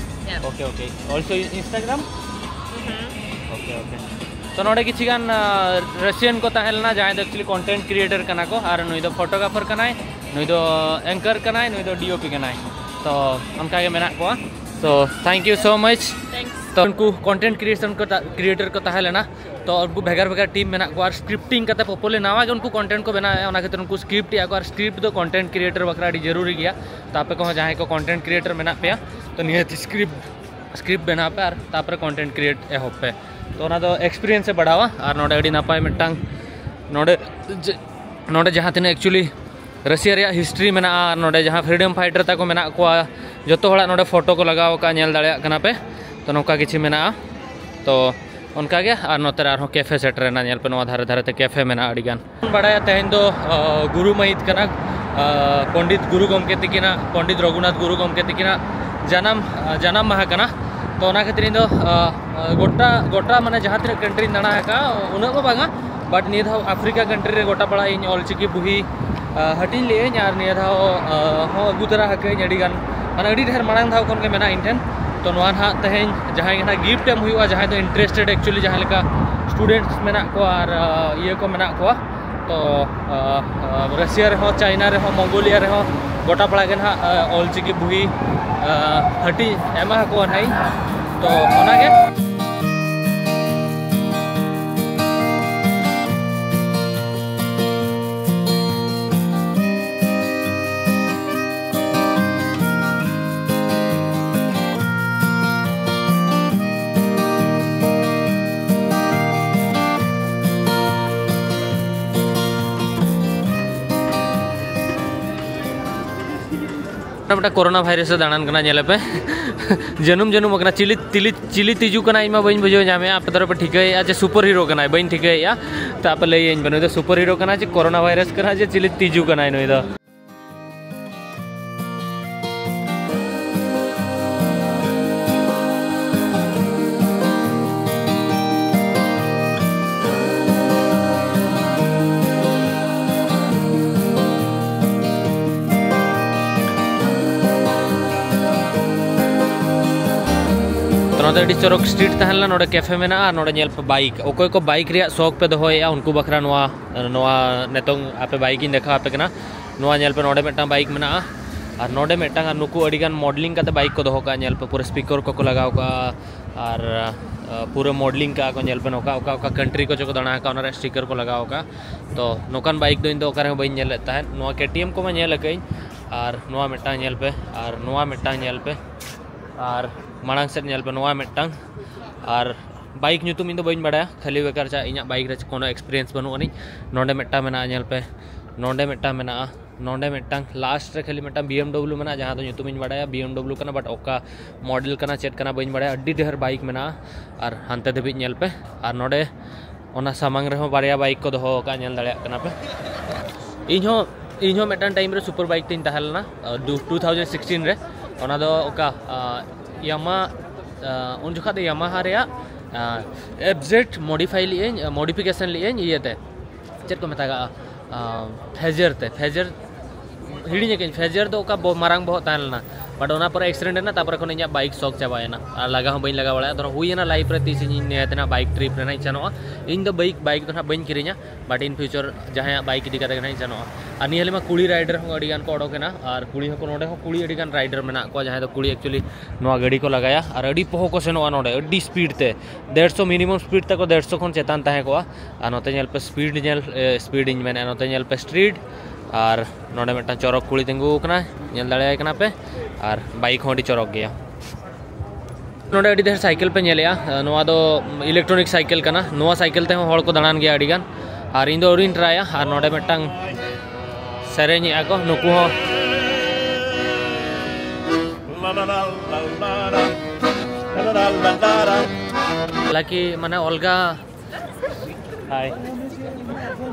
Yeah. Okay, okay. Also Instagram. Mm-hmm. Okay, okay. ᱛᱚ ᱱᱚᱰᱮ ᱠᱤᱪᱷᱤ ᱜᱟᱱ ᱨᱟᱥᱤᱭᱟᱱ ᱠᱚ ᱛᱟᱦᱮᱸ ᱞᱮᱱᱟ, ᱡᱟᱦᱟᱸᱭ ᱫᱚ ᱮᱠᱪᱩᱭᱮᱞᱤ content creator ᱠᱟᱱᱟ ᱠᱚ, ᱟᱨ ᱱᱩᱭ ᱫᱚ ᱯᱷᱳᱴᱳᱜᱨᱟᱯᱷᱟᱨ ᱠᱟᱱᱟᱭ, ᱱᱩᱭ ᱫᱚ ᱮᱝᱠᱟᱨ ᱠᱟᱱᱟᱭ, ᱱᱩᱭ ᱫᱚ ᱰᱤ ᱳ ᱯᱤ ᱠᱟᱱᱟᱭ᱾ ᱛᱚ ᱚᱱᱠᱟ ᱜᱮ ᱢᱮᱱᱟᱜ ᱠᱚᱣᱟ᱾ So thank you so much. Thanks. ᱛᱚ ᱩᱱᱠᱩ ᱠᱚᱱᱴᱮᱱᱴ ᱠᱨᱤᱭᱮᱥᱚᱱ ᱠᱚ ᱠᱨᱤᱭᱮᱴᱟᱨ ᱠᱚ ᱛᱟᱦᱮᱸ ᱞᱮᱱᱟ᱾ ᱛᱚ ᱩᱱᱠᱩ ᱵᱷᱮᱜᱟᱨ ᱵᱷᱮᱜᱟᱨ ᱴᱤᱢ ᱢᱮᱱᱟᱜ ᱠᱚᱣᱟ, ᱟᱨ ᱥᱠᱨᱤᱯᱴᱤᱝ ᱠᱟᱛᱮ ᱯᱚᱯᱚᱞᱤ ᱱᱟᱣᱟ ᱜᱮ ᱩᱱᱠᱩ ᱠᱚᱱᱴᱮᱱᱴ ᱠᱚ ᱵᱮᱱᱟᱣᱮᱫᱼᱟ, ᱚᱱᱟ ᱠᱷᱟᱹᱛᱤᱨ ᱩᱱᱠᱩ ᱥᱠᱨᱤᱯᱴ ᱮᱫᱼᱟ ᱠᱚ᱾ ᱟᱨ ᱥᱠᱨᱤᱯᱴ ᱫᱚ ᱠᱚᱱᱴᱮᱱᱴ ᱠᱨᱤᱭᱮᱴᱟᱨ ᱵᱟᱠᱷᱨᱟ ᱟᱹᱰᱤ ᱡᱟᱹᱨᱩᱨᱤ ᱜᱮᱭᱟ᱾ ᱛᱚ ᱟᱯᱮ ᱠᱚᱦᱚᱸ ᱡᱟᱦᱟᱸᱭ ᱠᱚ ᱠᱚᱱᱴᱮᱱᱴ ᱠᱨᱤᱭᱮᱴᱟᱨ ᱢᱮᱱᱟᱜ ᱯᱮᱭᱟ, ᱛᱚ ᱱᱤᱦᱟᱹᱛ ᱥᱠᱨᱤᱯᱴ ᱥᱠᱨᱤᱯᱴ ᱵᱮᱱᱟᱣ ᱯᱮ ᱟᱨ ᱛᱟᱯᱚᱨᱮ ᱠᱚᱱᱴᱮᱱᱴ ᱠᱨᱤᱭᱮᱴ ᱮᱦᱚᱵ ᱯᱮ᱾ ᱛᱚ ᱚᱱᱟ ᱫᱚ ᱮᱠᱥᱯᱤᱨᱤᱭᱮᱱᱥ ᱮ ᱵᱟᱲᱦᱟᱣᱟ᱾ ᱟᱨ ᱱᱚᱰᱮ ᱟᱹᱰᱤ ᱱᱟᱯᱟᱭ ᱢᱤᱫᱴᱟᱝ ᱱᱚᱰᱮ ᱡᱮ-, ᱱᱚᱰᱮ ᱡᱟᱦᱟᱸ ᱛᱤᱱᱟᱹᱜ ᱮᱠᱪᱩᱭᱮᱞᱤ ᱨᱟᱥᱤᱭᱟ ᱨᱮᱭᱟᱜ ᱦᱤᱥᱴᱨᱤ ᱢᱮᱱᱟᱜᱼᱟ, ᱟᱨ ᱱᱚᱰᱮ ᱡᱟᱦᱟᱸ ᱯᱷᱨᱤᱰᱚᱢ ᱯᱷᱟᱭᱴᱟᱨ ᱛᱟᱠᱚ ᱢᱮᱱᱟᱜ ᱠᱚᱣᱟ, ᱡᱚᱛᱚ ᱦᱚᱲᱟᱜ ᱱᱚᱰᱮ ᱯᱷᱳᱴᱳ ᱠᱚ ᱞᱟᱜᱟᱣ ᱟᱠᱟᱫᱼᱟ, ᱧᱮᱞ ᱫᱟᱲᱮᱭᱟᱜ ᱠᱟᱱᱟ ᱯᱮ᱾ ᱛᱚ ᱱᱚᱝᱠᱟ ᱠᱤᱪᱷᱩ ᱢᱮᱱᱟᱜᱼᱟ᱾ ᱛᱚ ᱚᱱᱠᱟᱜᱮ ᱟᱨ ᱱᱚᱛᱮ ᱨᱮ ᱟᱨᱦᱚᱸ ᱠᱮᱯᱷᱮ ᱥᱮᱴᱮᱨᱮᱱᱟ, ᱧᱮᱞ ᱯᱮ ᱱᱚᱣᱟ ᱫᱷᱟᱨᱮ ᱫᱷᱟᱨᱮ ᱛᱮ ᱠᱮᱯᱷᱮ ᱢᱮᱱᱟᱜᱼᱟ ᱟᱹᱰᱤᱜᱟᱱ᱾ ᱵᱟᱲᱟᱭᱟ ᱛᱮᱦᱮᱧ ᱫᱚ, ᱟ, ᱜᱩᱨᱩ ᱢᱟᱹᱦᱤᱛ ᱠᱟᱱᱟ, ᱟ, ᱯᱚᱱᱰᱤᱛ ᱜᱩᱨᱩ ᱜᱚᱢᱠᱮ ᱛᱤᱠᱤᱱᱟᱜ, ᱯᱚᱱᱰᱤᱛ ᱨᱚᱜᱷᱩᱱᱟᱛᱷ ᱜᱩᱨᱩ ᱜᱚᱢᱠᱮ ᱛᱤᱠᱤᱱᱟᱜ ᱡᱟᱱᱟᱢ, ᱟ, ᱡᱟᱱᱟᱢ ᱢᱟᱦᱟ ᱠᱟᱱᱟ᱾ ᱛᱚ ᱚᱱᱟ ᱠᱷᱟᱹᱛᱤᱨ ᱤᱧ ᱫᱚ, ᱟ, ᱟ, ᱜᱚᱴᱟ, ᱜᱚᱴᱟ ᱢᱟᱱᱮ ᱡᱟᱦᱟᱸ ᱛᱤᱱᱟᱹᱜ ᱠᱟᱱᱴᱨᱤᱧ ᱫᱟᱬᱟ ᱟᱠᱟᱫᱼᱟ, ᱩᱱᱟᱹᱜ ᱫᱚ ᱵᱟᱝᱟ, ᱵᱟᱴ ᱱᱤᱭᱟᱹ ᱫᱷᱟᱣ ᱟᱯᱷᱨᱤᱠᱟ ᱠᱟᱱᱴᱨᱤ ᱨᱮ ᱜᱚᱴᱟ ᱯᱟᱲᱟ ᱤᱧ ᱚᱞᱪᱤᱠᱤ ᱵᱩᱦᱤ, ᱟ, ᱦᱟᱹᱴᱤᱧ ᱞᱮᱜᱼᱟᱹᱧ, ᱟᱨ ᱱᱤᱭᱟᱹ ᱫᱷᱟᱣ, ᱟ, ᱦᱚᱸ ᱟᱹᱜᱩ ᱛᱚᱨᱟ ᱟᱠᱟᱫᱟᱹᱧ ᱟᱹᱰᱤ ᱜᱟᱱ, ᱢᱟᱱᱮ ᱟᱹᱰᱤ ᱰᱷᱮᱨ ᱢᱟᱲᱟᱝ ᱫᱷᱟᱣ ᱠᱷᱚᱱ ᱜᱮ ᱢᱮᱱᱟᱜᱼᱟ ᱤᱧ ᱴᱷᱮᱱ᱾ ᱛᱚ ᱱᱚᱣᱟ ᱱᱟᱦᱟᱜ ᱛᱮᱦᱮᱧ ᱡᱟᱦᱟᱸᱭ ᱜᱮ ᱱᱟᱦᱟᱜ ᱜᱤᱯᱷᱴ ᱮᱢ ᱦᱩᱭᱩᱜᱼᱟ, ᱡᱟᱦᱟᱸᱭ ᱫᱚ ᱤᱱᱴᱟᱨᱮᱥᱴᱮᱰ ᱮᱠᱪᱩᱭᱮᱞᱤ ᱡᱟᱦᱟᱸ ᱞᱮᱠᱟ ᱥᱴᱩᱰᱮᱱᱴᱥ ᱢᱮᱱᱟᱜ ᱠᱚᱣᱟ ᱟᱨ, ᱟ, ᱤᱭᱟᱹ ᱠᱚ ᱢᱮᱱᱟᱜ ᱠᱚᱣᱟ, ᱛᱚ, ᱟ, ᱟ, ᱨᱟᱥᱤᱭᱟ ᱨᱮᱦᱚᱸ, ᱪᱟᱭᱱᱟ ᱨᱮᱦᱚᱸ, ᱢᱚᱝᱜᱳᱞᱤᱭᱟ ᱨᱮᱦᱚᱸ ᱜᱚᱴᱟ ᱯᱟᱲᱟ ᱜᱮ ᱱᱟᱦᱟᱜ, ᱟ, ᱚᱞᱪᱤᱠᱤ ᱵᱩᱦᱤ, ᱟ, ᱦᱟᱹᱴᱤᱧ ᱮᱢᱟ ᱟᱠᱚᱣᱟ ᱱᱟᱦᱟᱜ ᱤᱧ᱾ ᱛᱚ ᱚᱱᱟᱜᱮ᱾ ᱚᱱᱟ ᱢᱤᱫᱴᱟᱝ ᱠᱳᱨᱳᱱᱟ ᱵᱷᱟᱭᱨᱟᱥ ᱮ ᱫᱟᱬᱟᱱ ᱠᱟᱱᱟ, ᱧᱮᱞᱮ ᱯᱮ᱾ ᱡᱟᱹᱱᱩᱢ ᱡᱟᱹᱱᱩᱢ ᱟᱠᱟᱱᱟ᱾ ᱪᱤᱞᱤ, ᱪᱤᱞᱤ, ᱪᱤᱞᱤ ᱛᱤᱡᱩ ᱠᱟᱱᱟ, ᱤᱧ ᱢᱟ ᱵᱟᱹᱧ ᱵᱩᱡᱷᱟᱹᱣ ᱧᱟᱢᱮᱜᱼᱟ᱾ ᱟᱯᱮ ᱫᱷᱟᱨᱮ ᱯᱮ ᱴᱷᱤᱠᱟᱹᱭᱮᱫᱼᱟ ᱡᱮ ᱥᱩᱯᱟᱨ ᱦᱤᱨᱳ ᱠᱟᱱᱟᱭ, ᱵᱟᱹᱧ ᱴᱷᱤᱠᱟᱹᱭᱮᱫᱼᱟ᱾ ᱛᱚ ᱟᱯᱮ ᱞᱟᱹᱭᱟᱹᱧ ᱯᱮ, ᱱᱩᱭ ᱫᱚ ᱥᱩᱯᱟᱨ ᱦᱤᱨᱳ ᱠᱟᱱᱟᱭ ᱪᱮ ᱠᱳᱨᱳᱱᱟ ᱵᱷᱟᱭᱨᱟᱥ ᱠᱟᱱᱟ ᱪᱮ ᱪᱤᱞᱤ ᱛᱤᱡᱩ ᱠᱟᱱᱟᱭ ᱱᱩᱭ ᱫᱚ? ᱛᱚ ᱱᱚᱛᱮ ᱟᱹᱰᱤ ᱪᱚᱨᱚᱠ ᱥᱴᱨᱤᱴ ᱛᱟᱦᱮᱸ ᱞᱮᱱᱟ, ᱱᱚᱰᱮ ᱠᱮᱯᱷᱮ ᱢᱮᱱᱟᱜᱼᱟ, ᱟᱨ ᱱᱚᱰᱮ ᱧᱮᱞ ᱯᱮ ᱵᱟᱭᱤᱠ᱾ ᱚᱠᱚᱭ ᱠᱚ ᱵᱟᱭᱤᱠ ᱨᱮᱭᱟᱜ ᱥᱚᱠ ᱯᱮ ᱫᱚᱦᱚᱭᱮᱫᱼᱟ, ᱩᱱᱠᱩ ᱵᱟᱠᱷᱨᱟ ᱱᱚᱣᱟ, ᱱᱚᱣᱟ ᱱᱤᱛᱚᱝ ᱟᱯᱮ ᱵᱟᱭᱤᱠ ᱤᱧ ᱫᱮᱠᱷᱟᱣ ᱟᱯᱮ ᱠᱟᱱᱟ᱾ ᱱᱚᱣᱟ ᱧᱮᱞ ᱯᱮ, ᱱᱚᱰᱮ ᱢᱤᱫᱴᱟᱝ ᱵᱟᱭᱤᱠ ᱢᱮᱱᱟᱜᱼᱟ, ᱟᱨ ᱱᱚᱰᱮ ᱢᱤᱫᱴᱟᱝ, ᱟᱨ ᱱᱩᱠᱩ ᱟᱹᱰᱤᱜᱟᱱ ᱢᱚᱰᱮᱞᱤᱝ ᱠᱟᱛᱮ ᱵᱟᱭᱤᱠ ᱠᱚ ᱫᱚᱦᱚ ᱠᱟᱜᱼᱟ᱾ ᱧᱮᱞ ᱯᱮ, ᱯᱩᱨᱟᱹ ᱥᱯᱤᱠᱟᱨ ᱠᱚᱠᱚ ᱞᱟᱜᱟᱣ ᱠᱟᱜᱼᱟ, ᱟᱨ ᱯᱩᱨᱟᱹ ᱢᱚᱰᱮᱞᱤᱝ ᱠᱟᱜᱼᱟ ᱠᱚ᱾ ᱧᱮᱞ ᱯᱮ, ᱱᱚᱝᱠᱟ ᱚᱠᱟ ᱚᱠᱟ ᱠᱟᱱᱴᱨᱤ ᱠᱚᱪᱚ ᱠᱚ ᱫᱟᱬᱟ ᱟᱠᱟᱫ, ᱚᱱᱟ ᱨᱮᱭᱟᱜ ᱥᱴᱤᱠᱟᱨ ᱠᱚ ᱞᱟᱜᱟᱣ ᱟᱠᱟᱫ᱾ ᱛᱚ ᱱᱚᱝᱠᱟᱱ ᱵᱟᱭᱤᱠ ᱫᱚ ᱤᱧ ᱫᱚ ᱚᱠᱟ ᱨᱮᱦᱚᱸ ᱵᱟᱹᱧ ᱧᱮᱞ ᱞᱮᱫ ᱛᱟᱦᱮᱸᱫ᱾ ᱱᱚᱣᱟ ᱠᱮ ᱴᱤ ᱮᱢ ᱠᱚᱢᱟ ᱧᱮᱞ ᱟᱠᱟᱫᱟᱹᱧ, ᱟᱨ ᱱᱚᱣᱟ ᱢᱤᱫᱴᱟᱝ ᱧᱮᱞ ᱯᱮ, ᱟᱨ ᱱᱚᱣᱟ ᱢᱤᱫᱴᱟᱝ ᱧᱮᱞ ᱯᱮ, ᱟᱨ ᱢᱟᱲᱟᱝ ᱥᱮᱫ ᱧᱮᱞ ᱯᱮ, ᱱᱚᱣᱟ ᱢᱤᱫᱴᱟᱝ᱾ ᱟᱨ ᱵᱟᱭᱤᱠ ᱧᱩᱛᱩᱢ ᱤᱧ ᱫᱚ ᱵᱟᱹᱧ ᱵᱟᱲᱟᱭᱟ, ᱠᱷᱟᱹᱞᱤ ᱵᱮᱠᱟᱨ ᱪᱟ ᱤᱧᱟᱹᱜ ᱵᱟᱭᱤᱠ ᱨᱮ ᱠᱳᱱᱳ ᱮᱠᱥᱯᱤᱨᱤᱭᱮᱱᱥ ᱵᱟᱹᱱᱩᱜ ᱟᱹᱱᱤᱡ᱾ ᱱᱚᱰᱮ ᱢᱤᱫᱴᱟᱝ ᱢᱮᱱᱟᱜᱼᱟ, ᱧᱮᱞ ᱯᱮ, ᱱᱚᱰᱮ ᱢᱤᱫᱴᱟᱝ ᱢᱮᱱᱟᱜᱼᱟ, ᱱᱚᱰᱮ ᱢᱤᱫᱴᱟᱝ ᱞᱟᱥᱴ ᱨᱮ ᱠᱷᱟᱹᱞᱤ ᱢᱤᱫᱴᱟᱝ ᱵᱤ ᱮᱢ ᱰᱟᱵᱞᱤᱭᱩ ᱢᱮᱱᱟᱜᱼᱟ, ᱡᱟᱦᱟᱸ ᱫᱚ ᱧᱩᱛᱩᱢ ᱤᱧ ᱵᱟᱲᱟᱭᱟ, ᱵᱤ ᱮᱢ ᱰᱟᱵᱞᱤᱭᱩ ᱠᱟᱱᱟ, ᱵᱟᱴ ᱚᱠᱟ ᱢᱚᱰᱮᱞ ᱠᱟᱱᱟ, ᱪᱮᱫ ᱠᱟᱱᱟ, ᱵᱟᱹᱧ ᱵᱟᱲᱟᱭᱟ᱾ ᱟᱹᱰᱤ ᱰᱷᱮᱨ ᱵᱟᱭᱤᱠ ᱢᱮᱱᱟᱜᱼᱟ᱾ ᱟᱨ ᱦᱟᱱᱛᱮ ᱫᱷᱟᱹᱵᱤᱡ ᱧᱮᱞ ᱯᱮ, ᱟᱨ ᱱᱚᱰᱮ ᱚᱱᱟ ᱥᱟᱢᱟᱝ ᱨᱮᱦᱚᱸ ᱵᱟᱨᱭᱟ ᱵᱟᱭᱤᱠ ᱠᱚ ᱫᱚᱦᱚ ᱟᱠᱟᱫᱼᱟ, ᱧᱮᱞ ᱫᱟᱲᱮᱭᱟᱜ ᱠᱟᱱᱟ ᱯᱮ᱾ ᱤᱧ ᱦᱚᱸ ᱤᱧ ᱦᱚᱸ ᱢᱤᱫᱴᱟᱝ ᱴᱟᱭᱤᱢ ᱨᱮ ᱥᱩᱯᱟᱨ ᱵᱟᱭᱤᱠ ᱛᱤᱧ ᱛᱟᱦᱮᱸ ᱞᱮᱱᱟ, ᱴᱩ ᱛᱷᱟᱣᱡᱮᱱᱰ ᱥᱤᱠᱥᱴᱤᱱ ᱨᱮ᱾ ᱚᱱᱟ ᱫᱚ ᱚᱠᱟ ᱭᱟᱢᱟ ᱩᱱ ᱡᱚᱠᱷᱟᱡ ᱫᱚ ᱭᱟᱢᱟᱦᱟ ᱨᱮᱭᱟᱜ ᱮᱯᱷ ᱡᱮᱰ ᱢᱚᱰᱤᱯᱷᱟᱭ ᱞᱮᱫᱟᱹᱧ, ᱢᱚᱰᱤᱯᱷᱤᱠᱮᱥᱚᱱ ᱞᱮᱫᱟᱹᱧ ᱤᱭᱟᱹᱛᱮ, ᱪᱮᱫ ᱠᱚ ᱢᱮᱛᱟᱜᱟᱜᱼᱟ, ᱯᱷᱮᱡᱟᱨ ᱛᱮ, ᱯᱷᱮᱡᱟᱨ, ᱦᱤᱲᱤᱧ ᱟᱠᱟᱫᱟᱹᱧ, ᱯᱷᱮᱡᱟᱨ ᱫᱚ ᱚᱠᱟ ᱵᱚ-, ᱢᱟᱨᱟᱝ ᱵᱚᱦᱚᱜ ᱛᱟᱦᱮᱸ ᱞᱮᱱᱟ, ᱵᱟᱴ ᱚᱱᱟ ᱯᱚᱨᱮ ᱮᱠᱥᱤᱰᱮᱱᱴ ᱮᱱᱟ, ᱛᱟᱯᱚᱨᱮ ᱠᱷᱚᱱ ᱤᱧᱟᱹᱜ ᱵᱟᱭᱤᱠ ᱥᱚᱠ ᱪᱟᱵᱟᱭᱮᱱᱟ, ᱟᱨ ᱞᱟᱜᱟ ᱦᱚᱸ ᱵᱟᱹᱧ ᱞᱟᱜᱟ ᱵᱟᱲᱟᱭᱟ᱾ ᱫᱷᱚᱨᱚ ᱦᱩᱭᱮᱱᱟ ᱞᱟᱭᱤᱯᱷ ᱨᱮ ᱛᱤᱥ ᱤᱧ ᱱᱤᱭᱟᱹ ᱛᱮᱱᱟᱜ ᱵᱟᱭᱤᱠ ᱴᱨᱤᱯ ᱨᱮᱱᱟᱜ ᱤᱧ ᱥᱮᱱᱚᱜᱼᱟ᱾ ᱤᱧ ᱫᱚ ᱵᱟᱭᱤᱠ, ᱵᱟᱭᱤᱠ ᱫᱚ ᱱᱟᱦᱟᱜ ᱵᱟᱹᱧ ᱠᱤᱨᱤᱧᱟ, ᱵᱟᱴ ᱤᱱ ᱯᱷᱤᱭᱩᱪᱟᱨ ᱡᱟᱦᱟᱸᱭᱟᱜ ᱵᱟᱭᱤᱠ ᱤᱫᱤ ᱠᱟᱛᱮ ᱜᱮ ᱱᱟᱦᱟᱜ ᱤᱧ ᱥᱮᱱᱚᱜᱼᱟ᱾ ᱟᱨ ᱱᱤᱭᱟᱹ ᱦᱟᱹᱞᱤ ᱢᱟ ᱠᱩᱲᱤ ᱨᱟᱭᱰᱟᱨ ᱦᱚᱸ ᱟᱹᱰᱤ ᱜᱟᱱ ᱠᱚ ᱚᱰᱚᱠ ᱮᱱᱟ, ᱟᱨ ᱠᱩᱲᱤ ᱦᱚᱸᱠᱚ, ᱱᱚᱰᱮ ᱦᱚᱸ ᱠᱩᱲᱤ ᱟᱹᱰᱤ ᱜᱟᱱ ᱨᱟᱭᱰᱟᱨ ᱢᱮᱱᱟᱜ ᱠᱚᱣᱟ, ᱡᱟᱦᱟᱸᱭ ᱫᱚ ᱠᱩᱲᱤ ᱮᱠᱪᱩᱭᱮᱞᱤ ᱱᱚᱣᱟ ᱜᱟᱹᱰᱤ ᱠᱚ ᱞᱟᱜᱟᱭᱟ, ᱟᱨ ᱟᱹᱰᱤ ᱯᱚᱦᱚ ᱠᱚ ᱥᱮᱱᱚᱜᱼᱟ ᱱᱚᱰᱮ, ᱟᱹᱰᱤ ᱥᱯᱤᱰ ᱛᱮ, ᱰᱮᱲᱥᱚ ᱢᱤᱱᱤᱢᱟᱢ ᱥᱯᱤᱰ ᱛᱟᱠᱚ ᱰᱮᱲᱥᱚ ᱠᱷᱚᱱ ᱪᱮᱛᱟᱱ ᱛᱟᱦᱮᱸ ᱠᱚᱜᱼᱟ᱾ ᱟᱨ ᱱᱚᱛᱮ ᱧᱮᱞ ᱯᱮ, ᱥᱯᱤᱰ ᱧᱮᱞ, ᱮ, ᱥᱯᱤᱰ ᱤᱧ ᱢᱮᱱᱮᱫᱼᱟ, ᱱᱚᱛᱮ ᱧᱮᱞ ᱯᱮ ᱥᱴᱨᱤᱴ, ᱟᱨ ᱱᱚᱰᱮ ᱢᱤᱫᱴᱟᱝ ᱪᱚᱨᱚᱠ ᱠᱩᱲᱤ ᱛᱤᱸᱜᱩ ᱟᱠᱟᱱᱟ, ᱧᱮᱞ ᱫᱟᱲᱮᱭᱟᱭ ᱠᱟᱱᱟ ᱯᱮ, ᱟᱨ ᱵᱟᱭᱤᱠ ᱦᱚᱸ ᱟᱹᱰᱤ ᱪᱚᱨᱚᱠ ᱜᱮᱭᱟ᱾ ᱱᱚᱰᱮ ᱟᱹᱰᱤ ᱰᱷᱮᱨ ᱥᱟᱭᱠᱮᱞ ᱯᱮ ᱧᱮᱞᱮᱜᱼᱟ, ᱱᱚᱣᱟ ᱫᱚ ᱤᱞᱮᱠᱴᱨᱚᱱᱤᱠ ᱥᱟᱭᱠᱮᱞ ᱠᱟᱱᱟ, ᱱᱚᱣᱟ ᱥᱟᱭᱠᱮᱞ ᱛᱮᱦᱚᱸ ᱦᱚᱲ ᱠᱚ ᱫᱟᱬᱟᱱ ᱜᱮᱭᱟ ᱟᱹᱰᱤ ᱜᱟᱱ᱾ ᱟᱨ ᱤᱧ ᱫᱚ ᱟᱹᱣᱨᱤᱧ ᱴᱨᱟᱭᱟ᱾ ᱟᱨ ᱱᱚᱰᱮ ᱢᱤᱫᱴᱟᱝ ᱥᱮᱨᱮᱧᱮᱜᱼᱟ ᱠᱚ ᱱᱩᱠᱩ ᱦᱚᱸ᱾ ᱦᱟᱞᱟᱸᱠᱤ ᱢᱟᱱᱮ ᱚᱞᱜᱟ Hi.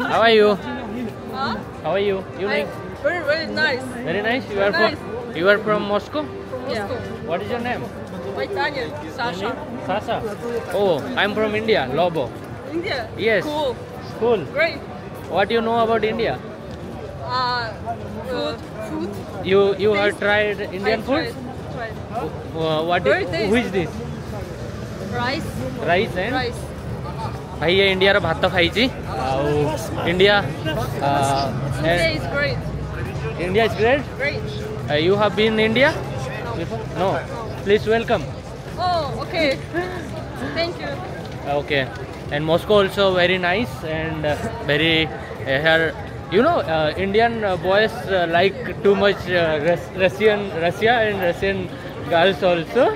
How are you? Huh? How are you? You Hi. Very, very nice. Very nice. You are Nice. From you are from Moscow? Yeah. What is your name? Tanya. Sasha. Sasha. Oh, I'm from India, Lobo. India? Yes. Cool. Cool. Great. What do you know about India? Uh, uh, food. You you have Taste. Tried Indian I food? Tried, tried. Uh, what Very is, taste. Who is this? Rice. Rice and? Rice. भाई ये India रो भात तो खाई जी। आओ, India. India is great. India is great. Great. Uh, you have been India? No. Before? No. Please welcome. Oh, okay. Thank you. Okay. And Moscow also very nice and uh, very uh, here. You know, uh, Indian uh, boys uh, like too much uh, Rus- Russian, Russia and Russian girls also.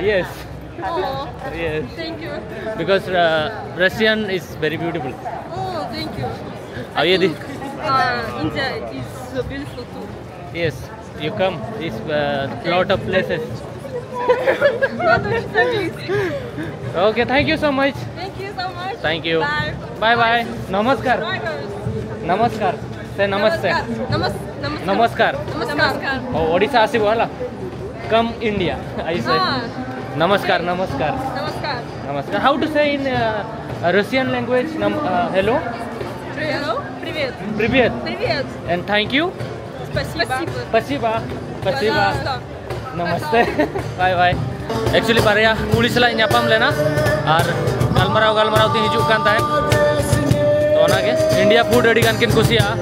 Yes. Oh, yes. Thank you. Because uh, Russian is very beautiful. Oh, thank you. How you? Uh, India is so beautiful too. Yes, you come. It's uh, lot of places. Not only service. Okay, thank you so much. Thank you so much. Thank you. Bye. Bye bye. Namaskar. Bye, girls. Namaskar. Say namaste. Namaskar. Namas- Namaskar. Namaskar. Namaskar. Oh, Odisha asibo hala. Come India. I say. Ah. Namaskar, namaskar. Namaskar. Namaskar. How to say in uh, Russian language? Nam- uh, hello. Hello. Привет. Привет. Привет. And thank you. Спасибо. Спасибо. Спасибо. Спасибо. Пожалуйста. Namaste. Bye bye. Actually ᱵᱟᱨᱭᱟ ᱠᱩᱲᱤ ᱥᱟᱞᱟᱜ ᱤᱧ ᱧᱟᱯᱟᱢ ᱞᱮᱱᱟ ᱟᱨ ᱜᱟᱞᱢᱟᱨᱟᱣ ᱜᱟᱞᱢᱟᱨᱟᱣ ᱛᱮ ᱦᱤᱡᱩᱜ ᱠᱟᱱ ᱛᱟᱦᱮᱸᱫ᱾ ᱛᱚ ᱚᱱᱟᱜᱮ India food ᱟᱹᱰᱤ ᱜᱟᱱ ᱠᱤᱱ ᱠᱩᱥᱤᱭᱟᱜᱼᱟ᱾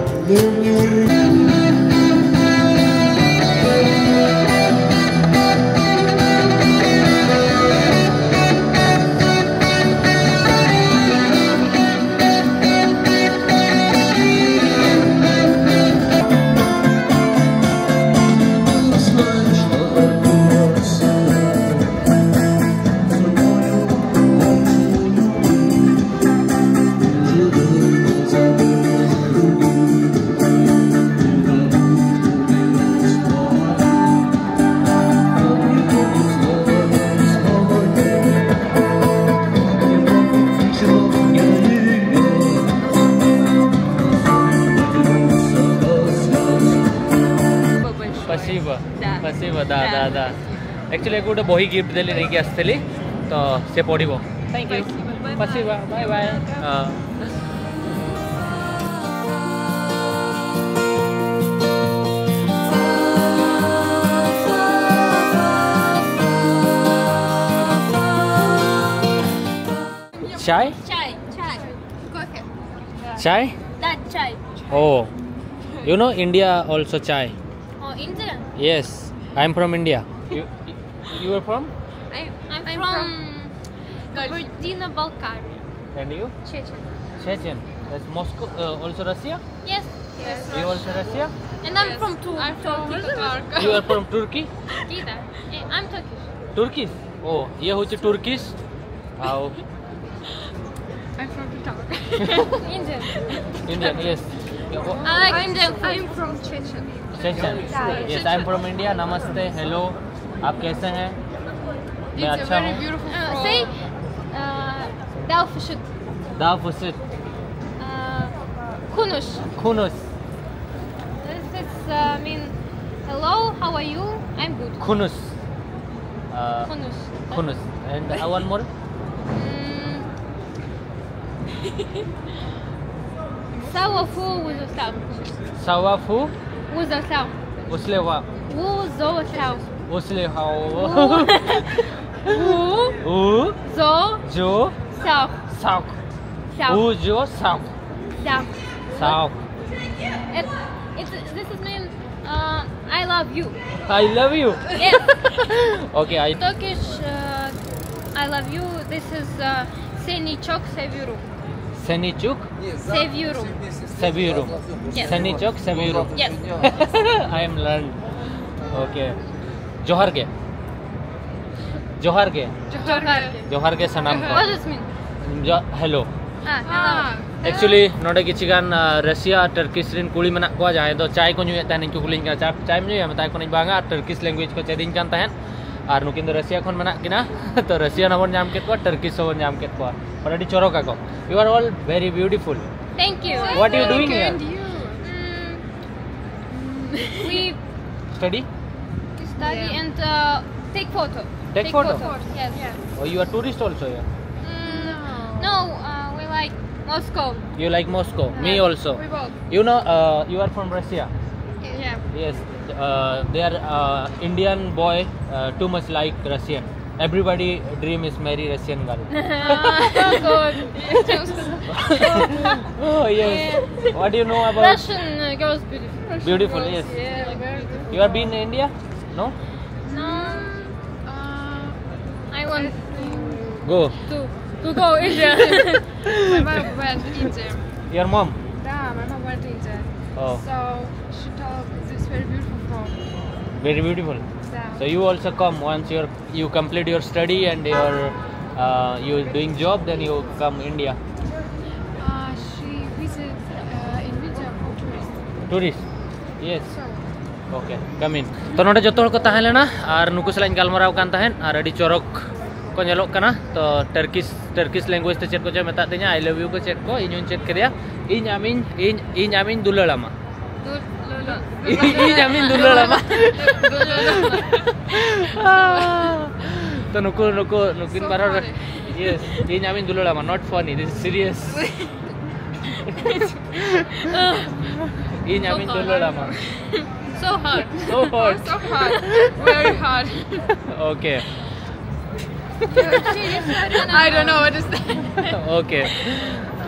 Спасибо. Да. Спасибо, да, да, да. Actually, ଗୋଟେ ବହି ଗିଫ୍ଟ ଦେଲି ନେଇକି ଆସିଥିଲି, ତ ସେ ପଢ଼ିବ। Thank you. Спасибо. Bye bye. ହଁ। Chai? Chai, chai. Кофе. Chai? Да, чай. Oh, you know India also chai. Oh, India? Yes, I am from India. You, You are from? I, I'm, from Kabardino-Balkaria. And you? Chechen. Chechen. That's Moscow, uh, also Russia? Yes. Yes. You also Russia? And I'm from Turkey. You are from Turkey? Kida. Eh, I'm Turkish. Turkish? Oh, ये होचे Turkish. आओ. I'm from Qatar. Indian. Indian, yes. I like Indian. I'm from Chechen. Chechen. Yes, I'm from India. Namaste, hello. आप कैसे हैं? मैं It's a अच्छा very हूँ. Beautiful Uh, frog. say, uh, Dao Fishit. Dao Fishit. Uh, Kunush. Kunush. This is uh, mean, hello, how are you? I'm good. Kunush. Uh, Kunush. Kunush. And uh, one more. Mm. Sawa fu uzotam. Sawa fu Uzotam. uslewa Uzotam. uslehao. U U zo jo sao. sauk. Sao. U jo sauk. Sao. Sauk. It, it, this is mean uh, I love you. I love you. Yes. Okay, I Turkish uh, I love you. This is uh, Seni çok seviyorum. Seni çok Seviyorum. seviyorum. Yes. Seni çok seviyorum. Yes. I am learned. Okay. जोहार ᱜᱮ. जोहार ᱜᱮ. Johar. जोहार ᱜᱮ ᱥᱟᱱᱟᱢ ᱠᱚ. What does it mean? Jo- hello. Ah, hello. Actually ᱱᱚᱰᱮ ᱠᱤᱪᱷᱤ ᱜᱟᱱ ᱨᱟᱥᱤᱭᱟ ᱟᱨ ᱴᱟᱨᱠᱤᱥ ᱨᱮᱱ ᱠᱩᱲᱤ ᱢᱮᱱᱟᱜ ᱠᱚᱣᱟ, ᱡᱟᱦᱟᱸᱭ ᱫᱚ ᱪᱟᱭ ᱠᱚ ᱧᱩᱭᱮᱫ ᱛᱟᱦᱮᱱ᱾ ᱤᱧ ᱠᱚ ᱠᱩᱞᱤᱧ ᱠᱟᱱᱟ, "ᱪᱟ ᱪᱟᱭᱢ ᱧᱩᱭᱟ?" ᱢᱮᱛᱟᱭ ᱠᱟᱹᱱᱟᱹᱧ, "ᱵᱟᱝᱟ", ᱟᱨ ᱴᱟᱨᱠᱤᱥ ᱞᱮᱝᱜᱩᱭᱮᱡᱽ ᱠᱚ ᱪᱮᱫᱤᱧ ᱠᱟᱱ ᱛᱟᱦᱮᱸᱫ᱾ ᱟᱨ ᱱᱩᱠᱤᱱ ᱫᱚ ᱨᱟᱥᱤᱭᱟ ᱠᱷᱚᱱ ᱢᱮᱱᱟᱜ ᱠᱤᱱᱟ, ᱛᱚ ᱨᱟᱥᱤᱭᱟᱱ ᱦᱚᱸᱵᱚᱱ ᱧᱟᱢ ᱠᱮᱫ ᱠᱚᱣᱟ, ᱴᱟᱨᱠᱤᱥ ᱦᱚᱸᱵᱚᱱ ᱧᱟᱢ ᱠᱮᱫ ᱠᱚᱣᱟ, but ᱟᱹᱰᱤ ᱪᱚᱨᱚᱠ ᱟᱠᱚ. You are all very beautiful. Thank you. What are you doing here? Mm, we Study? study and uh, take photo. Take photo? Yes. Oh, you are tourist also here? Mm, no, uh, we like Moscow. You like Moscow? Me also. We both. You know, uh, you are from Russia? Yeah. Yes. Uh, they are uh, Indian boy uh, too much like Russian. Everybody dream is marry Russian girl. Oh God. Oh yes. What do you know about Russian uh, girls beautiful. Beautiful? Yes. Yeah, very good. You have been in India? No. No. I want Go. to, to go India. My mom went India. Your mom? Yeah, my mom went India. Oh. So she told this very beautiful from Very beautiful. Yeah. So you also come once you're you complete your study and your uh, you doing job, then you come India. Uh, she visit uh, in winter for tourist. Tourist. Yes. So Okay, come in. ᱛᱚ ᱱᱚᱰᱮ ᱡᱚᱛᱚ ᱦᱚᱲ ᱠᱚ ᱛᱟᱦᱮᱸ ᱞᱮᱱᱟ ᱟᱨ ᱱᱩᱠᱩ ᱥᱟᱞᱟᱜ ᱤᱧ ᱜᱟᱞᱢᱟᱨᱟᱣ ᱠᱟᱱ ᱛᱟᱦᱮᱸᱫ ᱟᱨ ᱟᱹᱰᱤ ᱪᱚᱨᱚᱠ ᱠᱚ ᱧᱮᱞᱚᱜ ᱠᱟᱱᱟ᱾ ᱛᱚ ᱴᱟᱨᱠᱤᱥ ᱴᱟᱨᱠᱤᱥ ᱞᱮᱝᱜᱩᱭᱮᱡᱽ ᱛᱮ ᱪᱮᱫ ᱠᱚᱪᱚᱭ ᱢᱮᱛᱟᱫ ᱫᱤᱧᱟ, "I love you" ᱠᱚ ᱪᱮᱫ ᱠᱚ, ᱤᱧ ᱦᱚᱸᱧ ᱪᱮᱫ ᱠᱮᱫᱮᱭᱟ, "ᱤᱧ ᱟᱢᱤᱧ ᱤᱧ ᱤᱧ ᱟᱢᱤᱧ ᱫᱩᱞᱟᱹᱲᱟᱢᱟ", "ᱤᱧ ᱟᱢᱤᱧ ᱫᱩᱞᱟᱹᱲᱟᱢᱟ". ᱛᱚ ᱱᱩᱠᱩ ᱱᱩᱠᱩ ᱱᱩᱠᱤᱱ So ᱵᱟᱨ ᱦᱚᱲ funny. Yes, "ᱤᱧ ᱟᱢᱤᱧ ᱫᱩᱞᱟᱹᱲᱟᱢᱟ", not funny, this is serious. ᱤᱧ ᱟᱢᱤᱧ ᱫᱩᱞᱟᱹᱲᱟᱢᱟ. So hard. So hard. So hard. Very hard. Okay. I don't know what to say. Okay.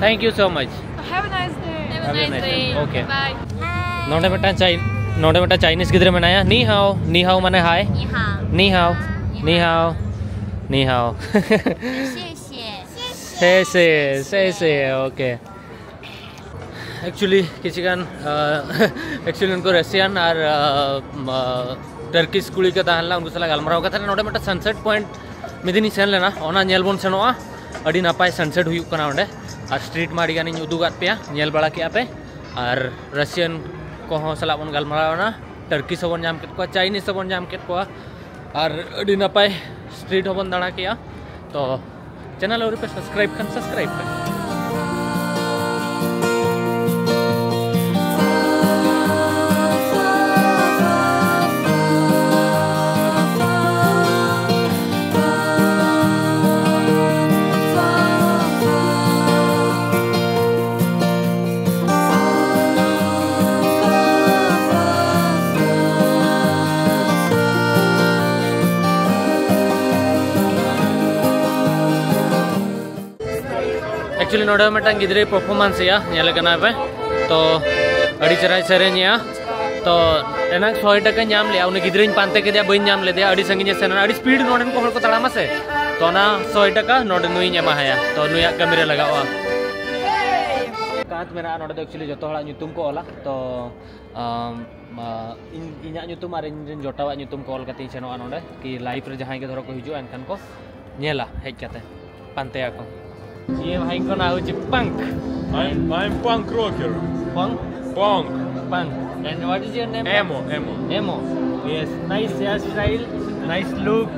Thank you so much. Have a nice day. Have a Have a nice nice day. Day. Okay. Bye. ᱱᱚᱰᱮ ᱢᱤᱫᱴᱟᱝ ᱪᱟᱭ- ᱱᱚᱰᱮ ᱢᱤᱫᱴᱟᱝ Chinese ᱜᱤᱫᱽᱨᱟᱹ ᱢᱮᱱᱟᱭᱟ᱾ ᱱᱤ ᱦᱟᱣ, ᱱᱤ ᱦᱟᱣ ᱢᱟᱱᱮ ᱦᱟᱭ᱾ 你好。 ᱱᱤ ᱦᱟᱣ, ᱱᱤ ᱦᱟᱣ, ᱱᱤ ᱦᱟᱣ. 谢谢。 ᱥᱮ ᱥᱮ ᱥᱮ ᱥᱮ᱾ Okay. Actually ᱠᱤᱪᱷᱩ ᱜᱟᱱ ᱮᱠᱪᱩᱭᱮᱞᱤ ᱩᱱᱠᱩ ᱨᱟᱥᱤᱭᱟᱱ ᱟᱨ ᱴᱟᱨᱠᱤᱥ ᱠᱩᱲᱤ ᱠᱚ ᱛᱟᱦᱮᱸ ᱞᱮᱱᱟ, ᱩᱱᱠᱩ ᱥᱟᱞᱟᱜ ᱜᱟᱞᱢᱟᱨᱟᱣ ᱠᱟᱛᱮ ᱱᱚᱰᱮ ᱢᱤᱫᱴᱟᱝ ᱥᱟᱱᱥᱮᱴ ᱯᱚᱭᱮᱱᱴ ᱢᱤᱫ ᱫᱤᱱᱤᱧ ᱥᱮᱱ ᱞᱮᱱᱟ, ᱚᱱᱟ ᱧᱮᱞ ᱵᱚᱱ ᱥᱮᱱᱚᱜᱼᱟ᱾ ᱟᱹᱰᱤ ᱱᱟᱯᱟᱭ ᱥᱟᱱᱥᱮᱴ ᱦᱩᱭᱩᱜ ᱠᱟᱱᱟ ᱚᱸᱰᱮ᱾ ᱟᱨ ᱥᱴᱨᱤᱴ ᱢᱟ ᱟᱹᱰᱤ ᱜᱟᱱᱤᱧ ᱩᱫᱩᱜᱟᱫ ᱯᱮᱭᱟ, ᱧᱮᱞ ᱵᱟᱲᱟ ᱠᱮᱜᱼᱟ ᱯᱮ᱾ ᱟᱨ ᱨᱟᱥᱤᱭᱟᱱ ᱠᱚᱦᱚᱸ ᱥᱟᱞᱟᱜ ᱵᱚᱱ ᱜᱟᱞᱢᱟᱨᱟᱣ ᱮᱱᱟ, ᱴᱟᱨᱠᱤᱥ ᱦᱚᱸᱵᱚᱱ ᱧᱟᱢ ᱠᱮᱫ ᱠᱚᱣᱟ, ᱪᱟᱭᱱᱤᱡᱽ ᱦᱚᱸᱵᱚᱱ ᱧᱟᱢ ᱠᱮᱫ ᱠᱚᱣᱟ, ᱟᱨ ᱟᱹᱰᱤ ᱱᱟᱯᱟᱭ ᱥᱴᱨᱤᱴ ᱦᱚᱸᱵᱚᱱ ᱫᱟᱬᱟ ᱠᱮᱜᱼᱟ᱾ ᱛᱚ ᱪᱮᱱᱮᱞ ᱟᱹᱣᱨᱤ ᱯᱮ ᱥᱟᱵᱥᱠᱨᱟᱭᱤᱵ ᱠᱷᱟᱱ ᱥᱟᱵᱥᱠᱨᱟᱭᱤᱵ ᱯᱮ᱾ Actually ᱱᱚᱰᱮ ᱢᱤᱫᱴᱟᱝ ᱜᱤᱫᱽᱨᱟᱹᱭ ᱯᱟᱨᱯᱷᱚᱨᱢᱟᱱᱥ ᱮᱜᱼᱟ, ᱧᱮᱞᱮ ᱠᱟᱱᱟ ᱯᱮ᱾ ᱛᱚ ᱟᱹᱰᱤ ᱪᱮᱦᱨᱟᱭ ᱥᱮᱨᱮᱧᱮᱜᱼᱟ᱾ ᱛᱚ ᱮᱱᱟᱝ ᱥᱚᱭ ᱴᱟᱠᱟ ᱧᱟᱢ ᱞᱮᱭᱟ, ᱩᱱᱤ ᱜᱤᱫᱽᱨᱟᱹᱧ ᱯᱟᱱᱛᱮ ᱠᱮᱫᱮᱭᱟ, ᱵᱟᱹᱧ ᱧᱟᱢ ᱞᱮᱫᱮᱭᱟ, ᱟᱹᱰᱤ ᱥᱟᱺᱜᱤᱧ ᱮ ᱥᱮᱱ ᱮᱱᱟ, ᱟᱹᱰᱤ ᱥᱯᱤᱰ ᱱᱚᱰᱮᱱ ᱠᱚ ᱦᱚᱲ ᱠᱚ ᱛᱟᱲᱟᱢᱟ ᱥᱮ, ᱛᱚ ᱚᱱᱟ ᱥᱚᱭ ᱴᱟᱠᱟ ᱱᱚᱰᱮ ᱱᱩᱭᱤᱧ ᱮᱢᱟ ᱦᱟᱭᱟ, ᱛᱚ ᱱᱩᱭᱟᱜ ᱠᱟᱹᱢᱤ ᱨᱮ ᱞᱟᱜᱟᱜᱼᱟ᱾ ᱠᱟᱸᱛ ᱢᱮᱱᱟᱜᱼᱟ ᱱᱚᱰᱮ ᱫᱚ, actually ᱡᱚᱛᱚ ᱦᱚᱲᱟᱜ ᱧᱩᱛᱩᱢ ᱠᱚ ᱚᱞᱟ, ᱛᱚ ᱟᱢ, ᱟ, ᱤᱧ, ᱤᱧᱟᱹᱜ ᱧᱩᱛᱩᱢ ᱟᱨ ᱤᱧ ᱨᱮᱱ ᱡᱚᱴᱟᱣᱟᱜ ᱧᱩᱛᱩᱢ ᱠᱚ ᱚᱞ ᱠᱟᱛᱮ ᱤᱧ ᱥᱮᱱᱚᱜᱼᱟ ᱱᱚᱰᱮ, ᱠᱤ ᱞᱟᱭᱤᱵᱷ ᱨᱮ ᱡᱟᱦᱟᱸᱭ ᱜᱮ ᱫᱷᱚᱨᱚ ᱠᱚ ᱦᱤᱡᱩᱜᱼᱟ, ᱮᱱᱠᱷᱟᱱ ᱠᱚ ᱧᱮᱞᱟ ᱦᱮᱡ ᱠᱟᱛᱮ, ᱯᱟᱱᱛᱮᱭᱟᱠᱚ᱾ ये भाई को ना हो पंक। I'm, I'm punk rocker। Punk? Punk। Punk। And what is your name? Emo, Emo। Emo। Yes, nice hairstyle, nice look,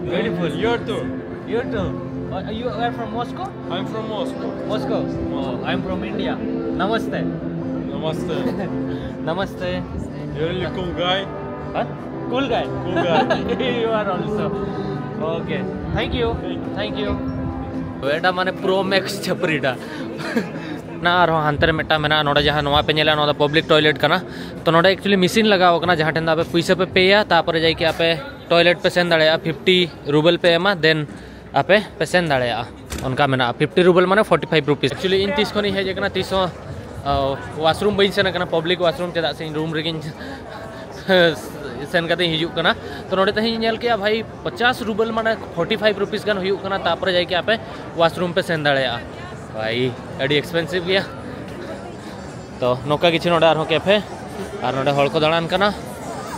beautiful। You too। You too। Uh, you are from Moscow? I'm from Moscow। Moscow। Oh, I'm from India। नमस्ते। नमस्ते। नमस्ते। You're really cool guy। Huh? Cool guy। Cool guy। You are also। Okay। Thank you। Thank you। ᱮᱴᱟ ᱢᱟᱱᱮ ᱯᱨᱳ Max ᱪᱷᱟᱯᱨᱤ ᱰᱟ᱾ ᱚᱱᱟ ᱟᱨᱦᱚᱸ ᱦᱟᱱᱛᱮ ᱨᱮ ᱢᱤᱫᱴᱟᱝ ᱢᱮᱱᱟᱜᱼᱟ, ᱱᱚᱰᱮ ᱡᱟᱦᱟᱸ ᱱᱚᱣᱟ ᱯᱮ ᱧᱮᱞᱟ, ᱱᱚᱣᱟ ᱫᱚ ᱯᱟᱵᱽᱞᱤᱠ ᱴᱚᱭᱞᱮᱴ ᱠᱟᱱᱟ᱾ ᱛᱚ ᱱᱚᱰᱮ actually ᱢᱮᱥᱤᱱ ᱞᱟᱜᱟᱣ ᱠᱟᱱᱟ, ᱡᱟᱦᱟᱸ ᱴᱷᱮᱱ ᱫᱚ ᱟᱯᱮ ᱯᱩᱭᱥᱟᱹ ᱯᱮ ᱯᱮᱭᱟ, ᱛᱟᱨᱯᱚᱨᱮ ᱡᱟᱭᱠᱤ ᱟᱯᱮ ᱴᱚᱭᱞᱮᱴ ᱯᱮ ᱥᱮᱱ ᱫᱟᱲᱮᱭᱟᱜᱼᱟ᱾ ᱯᱷᱤᱯᱴᱤ ᱨᱩᱵᱮᱞ ᱯᱮ ᱮᱢᱟ, ᱫᱮᱱ ᱟᱯᱮ ᱯᱮ ᱥᱮᱱ ᱫᱟᱲᱮᱭᱟᱜᱼᱟ᱾ ᱚᱱᱠᱟ ᱢᱮᱱᱟᱜᱼᱟ, ᱯᱷᱤᱯᱴᱤ ᱨᱩᱵᱮᱞ ᱢᱟᱱᱮ ᱯᱷᱳᱨᱴᱤ ᱯᱷᱟᱭᱤᱵᱷ ᱨᱩᱯᱤᱥ᱾ Actually ᱤᱧ ᱛᱤᱥ ᱠᱷᱚᱱᱤᱧ ᱦᱮᱡ ᱟᱠᱟᱱᱟ, ᱛᱤᱥ ᱦᱚᱸ ᱣᱟᱥᱨᱩᱢ ᱵᱟᱹᱧ ᱥᱮᱱ ᱟᱠᱟᱱᱟ, ᱯᱟᱵᱽᱞᱤᱠ ᱣᱟᱥᱨᱩᱢ, ᱪᱮᱫᱟᱜ ᱥᱮ ᱤᱧ ᱨᱩᱢ ᱨᱮᱜᱮᱧ ᱥᱮᱱ ᱠᱟᱛᱮ ᱤᱧ ᱦᱤᱡᱩᱜ ᱠᱟᱱᱟ᱾ ᱛᱚ ᱱᱚᱰᱮ ᱛᱮᱦᱮᱧ ᱧᱮᱞ ᱠᱮᱜᱼᱟ ᱵᱷᱟᱭ, ᱯᱚᱪᱟᱥ ᱨᱩᱵᱮᱞ ᱢᱟᱱᱮ ᱯᱷᱳᱨᱴᱤ ᱯᱷᱟᱭᱤᱵᱷ ᱨᱩᱯᱤᱥ ᱜᱟᱱ ᱦᱩᱭᱩᱜ ᱠᱟᱱᱟ, ᱛᱟᱨᱯᱚᱨᱮ ᱡᱟᱭᱠᱤ ᱟᱯᱮ ᱣᱟᱥᱨᱩᱢ ᱯᱮ ᱥᱮᱱ ᱫᱟᱲᱮᱭᱟᱜᱼᱟ᱾ ᱵᱷᱟᱭ, ᱟᱹᱰᱤ ᱮᱠᱥᱯᱮᱱᱥᱤᱵᱷ ᱜᱮᱭᱟ᱾ ᱛᱚ ᱱᱚᱝᱠᱟ ᱠᱤᱪᱷᱩ ᱱᱚᱰᱮ ᱟᱨᱦᱚᱸ ᱠᱮᱯᱷᱮ, ᱟᱨ ᱱᱚᱰᱮ ᱦᱚᱲ ᱠᱚ ᱫᱟᱬᱟᱱ ᱠᱟᱱᱟ,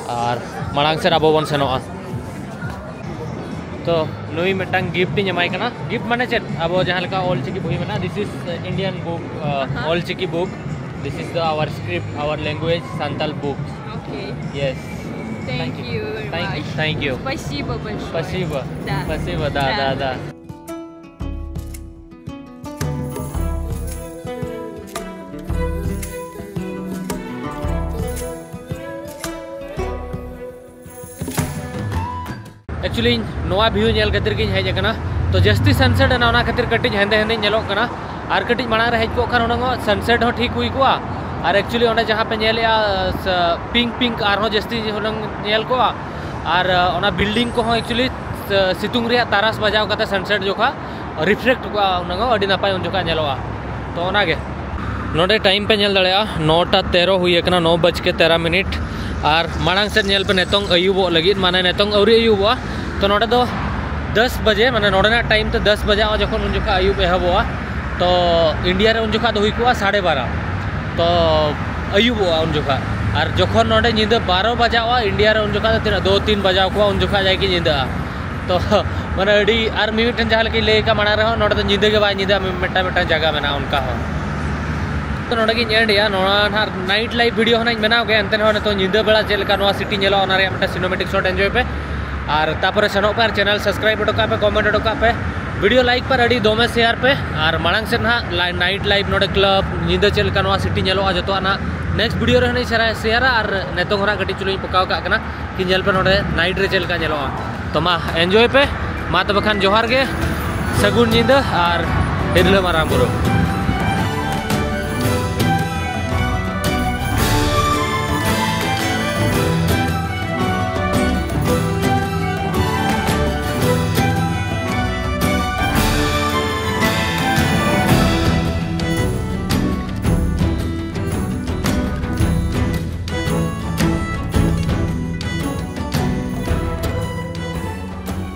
ᱟᱨ ᱢᱟᱲᱟᱝ ᱥᱮᱫ ᱟᱵᱚ ᱵᱚᱱ ᱥᱮᱱᱚᱜᱼᱟ᱾ ᱛᱚ ᱱᱩᱭ ᱢᱤᱫᱴᱟᱝ ᱜᱤᱯᱷᱴ ᱤᱧ ᱮᱢᱟᱭ ᱠᱟᱱᱟ᱾ ᱜᱤᱯᱷᱴ ᱢᱟᱱᱮ ᱪᱮᱫ? ᱟᱵᱚ ᱡᱟᱦᱟᱸ ᱞᱮᱠᱟ ᱚᱞ ᱪᱤᱠᱤ ᱵᱳᱭ ᱢᱮᱱᱟᱜᱼᱟ, this is Indian book, uh, Ol Chiki book, this is the our script, our language, Santal books। Okay। Yes। Thank you very much। Thank you। Спасибо большое। Спасибо। Да। Спасибо, да, да, да। Actually ᱤᱧ ᱱᱚᱣᱟ ᱵᱷᱤᱭᱩ ᱧᱮᱞ ᱠᱷᱟᱹᱛᱤᱨ ᱜᱤᱧ ᱦᱮᱡ ᱟᱠᱟᱱᱟ᱾ ᱛᱚ ᱡᱟᱹᱥᱛᱤ ᱥᱟᱱᱥᱮᱴ ᱮᱱᱟ, ᱚᱱᱟ ᱠᱷᱟᱹᱛᱤᱨ ᱠᱟᱹᱴᱤᱡ ᱦᱮᱸᱫᱮ ᱦᱮᱸᱫᱮᱧ ᱧᱮᱞᱚᱜ ᱠᱟᱱᱟ᱾ ᱟᱨ ᱠᱟᱹᱴᱤᱡ ᱢᱟᱲᱟᱝ ᱨᱮ ᱦᱮᱡ ᱠᱚᱜ ᱠᱷᱟᱱ ᱦᱩᱱᱟᱹᱝ ᱥᱟᱱᱥᱮᱴ ᱦᱚᱸ ᱴᱷᱤᱠ ᱦᱩᱭ ᱠᱚᱜᱼᱟ᱾ ᱟᱨ actually ᱚᱸᱰᱮ ᱡᱟᱦᱟᱸ ᱯᱮ ᱧᱮᱞᱮᱜᱼᱟ, ᱯᱤᱝᱠ ᱯᱤᱝᱠ ᱟᱨᱦᱚᱸ ᱡᱟᱹᱥᱛᱤ ᱦᱩᱱᱟᱹᱝ ᱧᱮᱞ ᱠᱚᱜᱼᱟ᱾ ᱟᱨ ᱚᱱᱟ ᱵᱤᱞᱰᱤᱝ ᱠᱚᱦᱚᱸ actually ᱥᱤᱛᱩᱝ ᱨᱮᱭᱟᱜ ᱛᱟᱨᱟᱥ ᱵᱟᱡᱟᱣ ᱠᱟᱛᱮ ᱥᱟᱱᱥᱮᱴ ᱡᱚᱠᱷᱟ ᱨᱤᱯᱷᱞᱮᱠᱴ ᱠᱚᱜᱼᱟ, ᱦᱩᱱᱟᱹᱝ ᱟᱹᱰᱤ ᱱᱟᱯᱟᱭ ᱩᱱ ᱡᱚᱠᱷᱟ ᱧᱮᱞᱚᱜᱼᱟ᱾ ᱛᱚ ᱚᱱᱟᱜᱮ ᱱᱚᱰᱮ ᱴᱟᱭᱤᱢ ᱯᱮ ᱧᱮᱞ ᱫᱟᱲᱮᱭᱟᱜᱼᱟ, ᱱᱚᱴᱟ ᱛᱮᱨᱚ ᱦᱩᱭ ᱟᱠᱟᱱᱟ, ᱱᱚ ᱵᱟᱡ ᱠᱮ ᱛᱮᱨᱚ ᱢᱤᱱᱤᱴ᱾ ᱟᱨ ᱢᱟᱲᱟᱝ ᱥᱮᱫ ᱧᱮᱞ ᱯᱮ, ᱱᱤᱛᱚᱝ ᱟᱹᱭᱩᱵᱚᱜ ᱞᱟᱹᱜᱤᱫ, ᱢᱟᱱᱮ ᱱᱤᱛᱚᱝ ᱟᱹᱣᱨᱤ ᱟᱹᱭᱩᱵᱚᱜᱼᱟ᱾ ᱛᱚ ᱱᱚᱰᱮ ᱫᱚ ᱫᱚᱥ ᱵᱟᱡᱮ, ᱢᱟᱱᱮ ᱱᱚᱰᱮᱱᱟᱜ ᱴᱟᱭᱤᱢ ᱛᱮ ᱫᱚᱥ ᱵᱟᱡᱟᱜᱼᱟ, ᱡᱚᱠᱷᱚᱱ ᱩᱱ ᱡᱚᱠᱷᱟ ᱟᱹᱭᱩᱵ ᱮᱦᱚᱵᱚᱜᱼᱟ᱾ ᱛᱚ ᱤᱱᱰᱤᱭᱟ ᱨᱮ ᱩᱱ ᱡᱚᱠᱷᱟ ᱫᱚ ᱦᱩᱭ ᱠᱚᱜᱼᱟ ᱥᱟᱲᱮ ᱵᱟᱨᱚ, ᱛᱚ ᱟᱹᱭᱩᱵᱚᱜᱼᱟ ᱩᱱ ᱡᱚᱠᱷᱟ᱾ ᱟᱨ ᱡᱚᱠᱷᱚᱱ ᱱᱚᱰᱮ ᱧᱤᱫᱟᱹ ᱵᱟᱨᱚ ᱵᱟᱡᱟᱜᱼᱟ ᱤᱱᱰᱤᱭᱟ ᱨᱮ, ᱩᱱ ᱡᱚᱠᱷᱟ ᱫᱚ ᱛᱤᱱᱟᱹᱜ, ᱫᱩ ᱛᱤᱱ ᱵᱟᱡᱟᱣ ᱠᱚᱜᱼᱟ, ᱩᱱ ᱡᱚᱠᱷᱟ ᱡᱟᱭᱜᱮ ᱧᱤᱫᱟᱹᱜᱼᱟ᱾ ᱛᱚ ᱢᱟᱱᱮ ᱟᱹᱰᱤ, ᱟᱨ ᱢᱤᱢᱤᱫᱴᱮᱱ ᱡᱟᱦᱟᱸ ᱞᱮᱠᱟᱧ ᱞᱟᱹᱭ ᱟᱠᱟᱫ ᱢᱟᱲᱟᱝ ᱨᱮᱦᱚᱸ, ᱱᱚᱰᱮ ᱫᱚ ᱧᱤᱫᱟᱹ ᱜᱮ ᱵᱟᱭ ᱧᱤᱫᱟᱹᱜᱼᱟ, ᱢᱤᱫᱴᱟᱝ ᱢᱤᱫᱴᱟᱝ ᱡᱟᱭᱜᱟ ᱢᱮᱱᱟᱜᱼᱟ ᱚᱱᱠᱟ ᱦᱚᱸ᱾ ᱛᱚ ᱱᱚᱰᱮ ᱜᱤᱧ ᱮᱱᱰ ᱮᱜᱼᱟ᱾ ᱱᱚᱣᱟ ᱱᱟᱦᱟᱜ ᱱᱟᱭᱤᱴ ᱞᱟᱭᱤᱯᱷ ᱵᱷᱤᱰᱤᱭᱳ ᱦᱚᱸ ᱱᱟᱜ ᱤᱧ ᱵᱮᱱᱟᱣ ᱜᱮᱭᱟ, ᱮᱱᱛᱮ ᱨᱮᱦᱚᱸ ᱱᱤᱛᱚᱜ ᱧᱤᱫᱟᱹ ᱵᱮᱲᱟ ᱪᱮᱫ ᱞᱮᱠᱟ ᱱᱚᱣᱟ ᱥᱤᱴᱤ ᱧᱮᱞᱚᱜᱼᱟ, ᱚᱱᱟ ᱨᱮᱭᱟᱜ ᱢᱤᱫᱴᱟᱝ ᱥᱤᱱᱮᱢᱮᱴᱤᱠ ᱥᱚᱴ ᱮᱱᱡᱚᱭ ᱯᱮ᱾ ᱟᱨ ᱛᱟᱯᱚᱨᱮ ᱥᱮᱱᱚᱜ ᱯᱮ ᱟᱨ ᱪᱮᱱᱮᱞ ᱥᱟᱵᱥᱠᱨᱟᱭᱤᱵ ᱦᱚᱴᱚ ᱠᱟᱜ ᱯᱮ, ᱠᱚᱢᱮᱱᱴ ᱦᱚᱴᱚ ᱠᱟᱜ ᱯᱮ, ᱵᱷᱤᱰᱤᱭᱳ ᱞᱟᱭᱤᱠ ᱯᱮ ᱟᱨ ᱟᱹᱰᱤ ᱫᱚᱢᱮ ᱥᱮᱭᱟᱨ ᱯᱮ᱾ ᱟᱨ ᱢᱟᱲᱟᱝ ᱥᱮᱫ ᱱᱟᱦᱟᱜ ᱱᱟᱭᱤᱴ ᱞᱟᱭᱤᱯᱷ ᱱᱚᱰᱮ ᱠᱞᱟᱵᱽ ᱧᱤᱫᱟᱹ ᱪᱮᱫ ᱞᱮᱠᱟ ᱱᱚᱣᱟ ᱥᱤᱴᱤ ᱧᱮᱞᱚᱜᱼᱟ, ᱡᱚᱛᱚᱣᱟᱜ ᱱᱟᱦᱟᱜ ᱱᱮᱠᱥᱴ ᱵᱷᱤᱰᱤᱭᱳ ᱨᱮ ᱦᱚᱸ ᱤᱧ ᱥᱮᱭᱟᱨᱟ᱾ ᱟᱨ ᱱᱤᱛᱚᱝ ᱦᱚᱸ ᱱᱟᱜ ᱠᱟᱹᱴᱤᱡ ᱪᱩᱞᱩᱝ ᱤᱧ ᱯᱚᱠᱟᱣ ᱠᱟᱜ ᱠᱟᱱᱟ ᱠᱤ ᱧᱮᱞ ᱯᱮ ᱱᱚᱰᱮ ᱱᱟᱭᱤᱴ ᱨᱮ ᱪᱮᱫ ᱞᱮᱠᱟ ᱧᱮᱞᱚᱜᱼᱟ᱾ ᱛᱚ ᱢᱟ ᱮᱱᱡᱚᱭ ᱯᱮ, ᱢᱟ ᱛᱚᱵᱮ ᱠᱷᱟᱱ ᱡᱚᱦᱟᱨ ᱜᱮ, ᱥᱟᱹᱜᱩᱱ ᱧᱤᱫᱟᱹ ᱟᱨ ᱦᱤᱨᱞᱟᱹ ᱢᱟᱨᱟᱝ ᱵᱩᱨᱩ᱾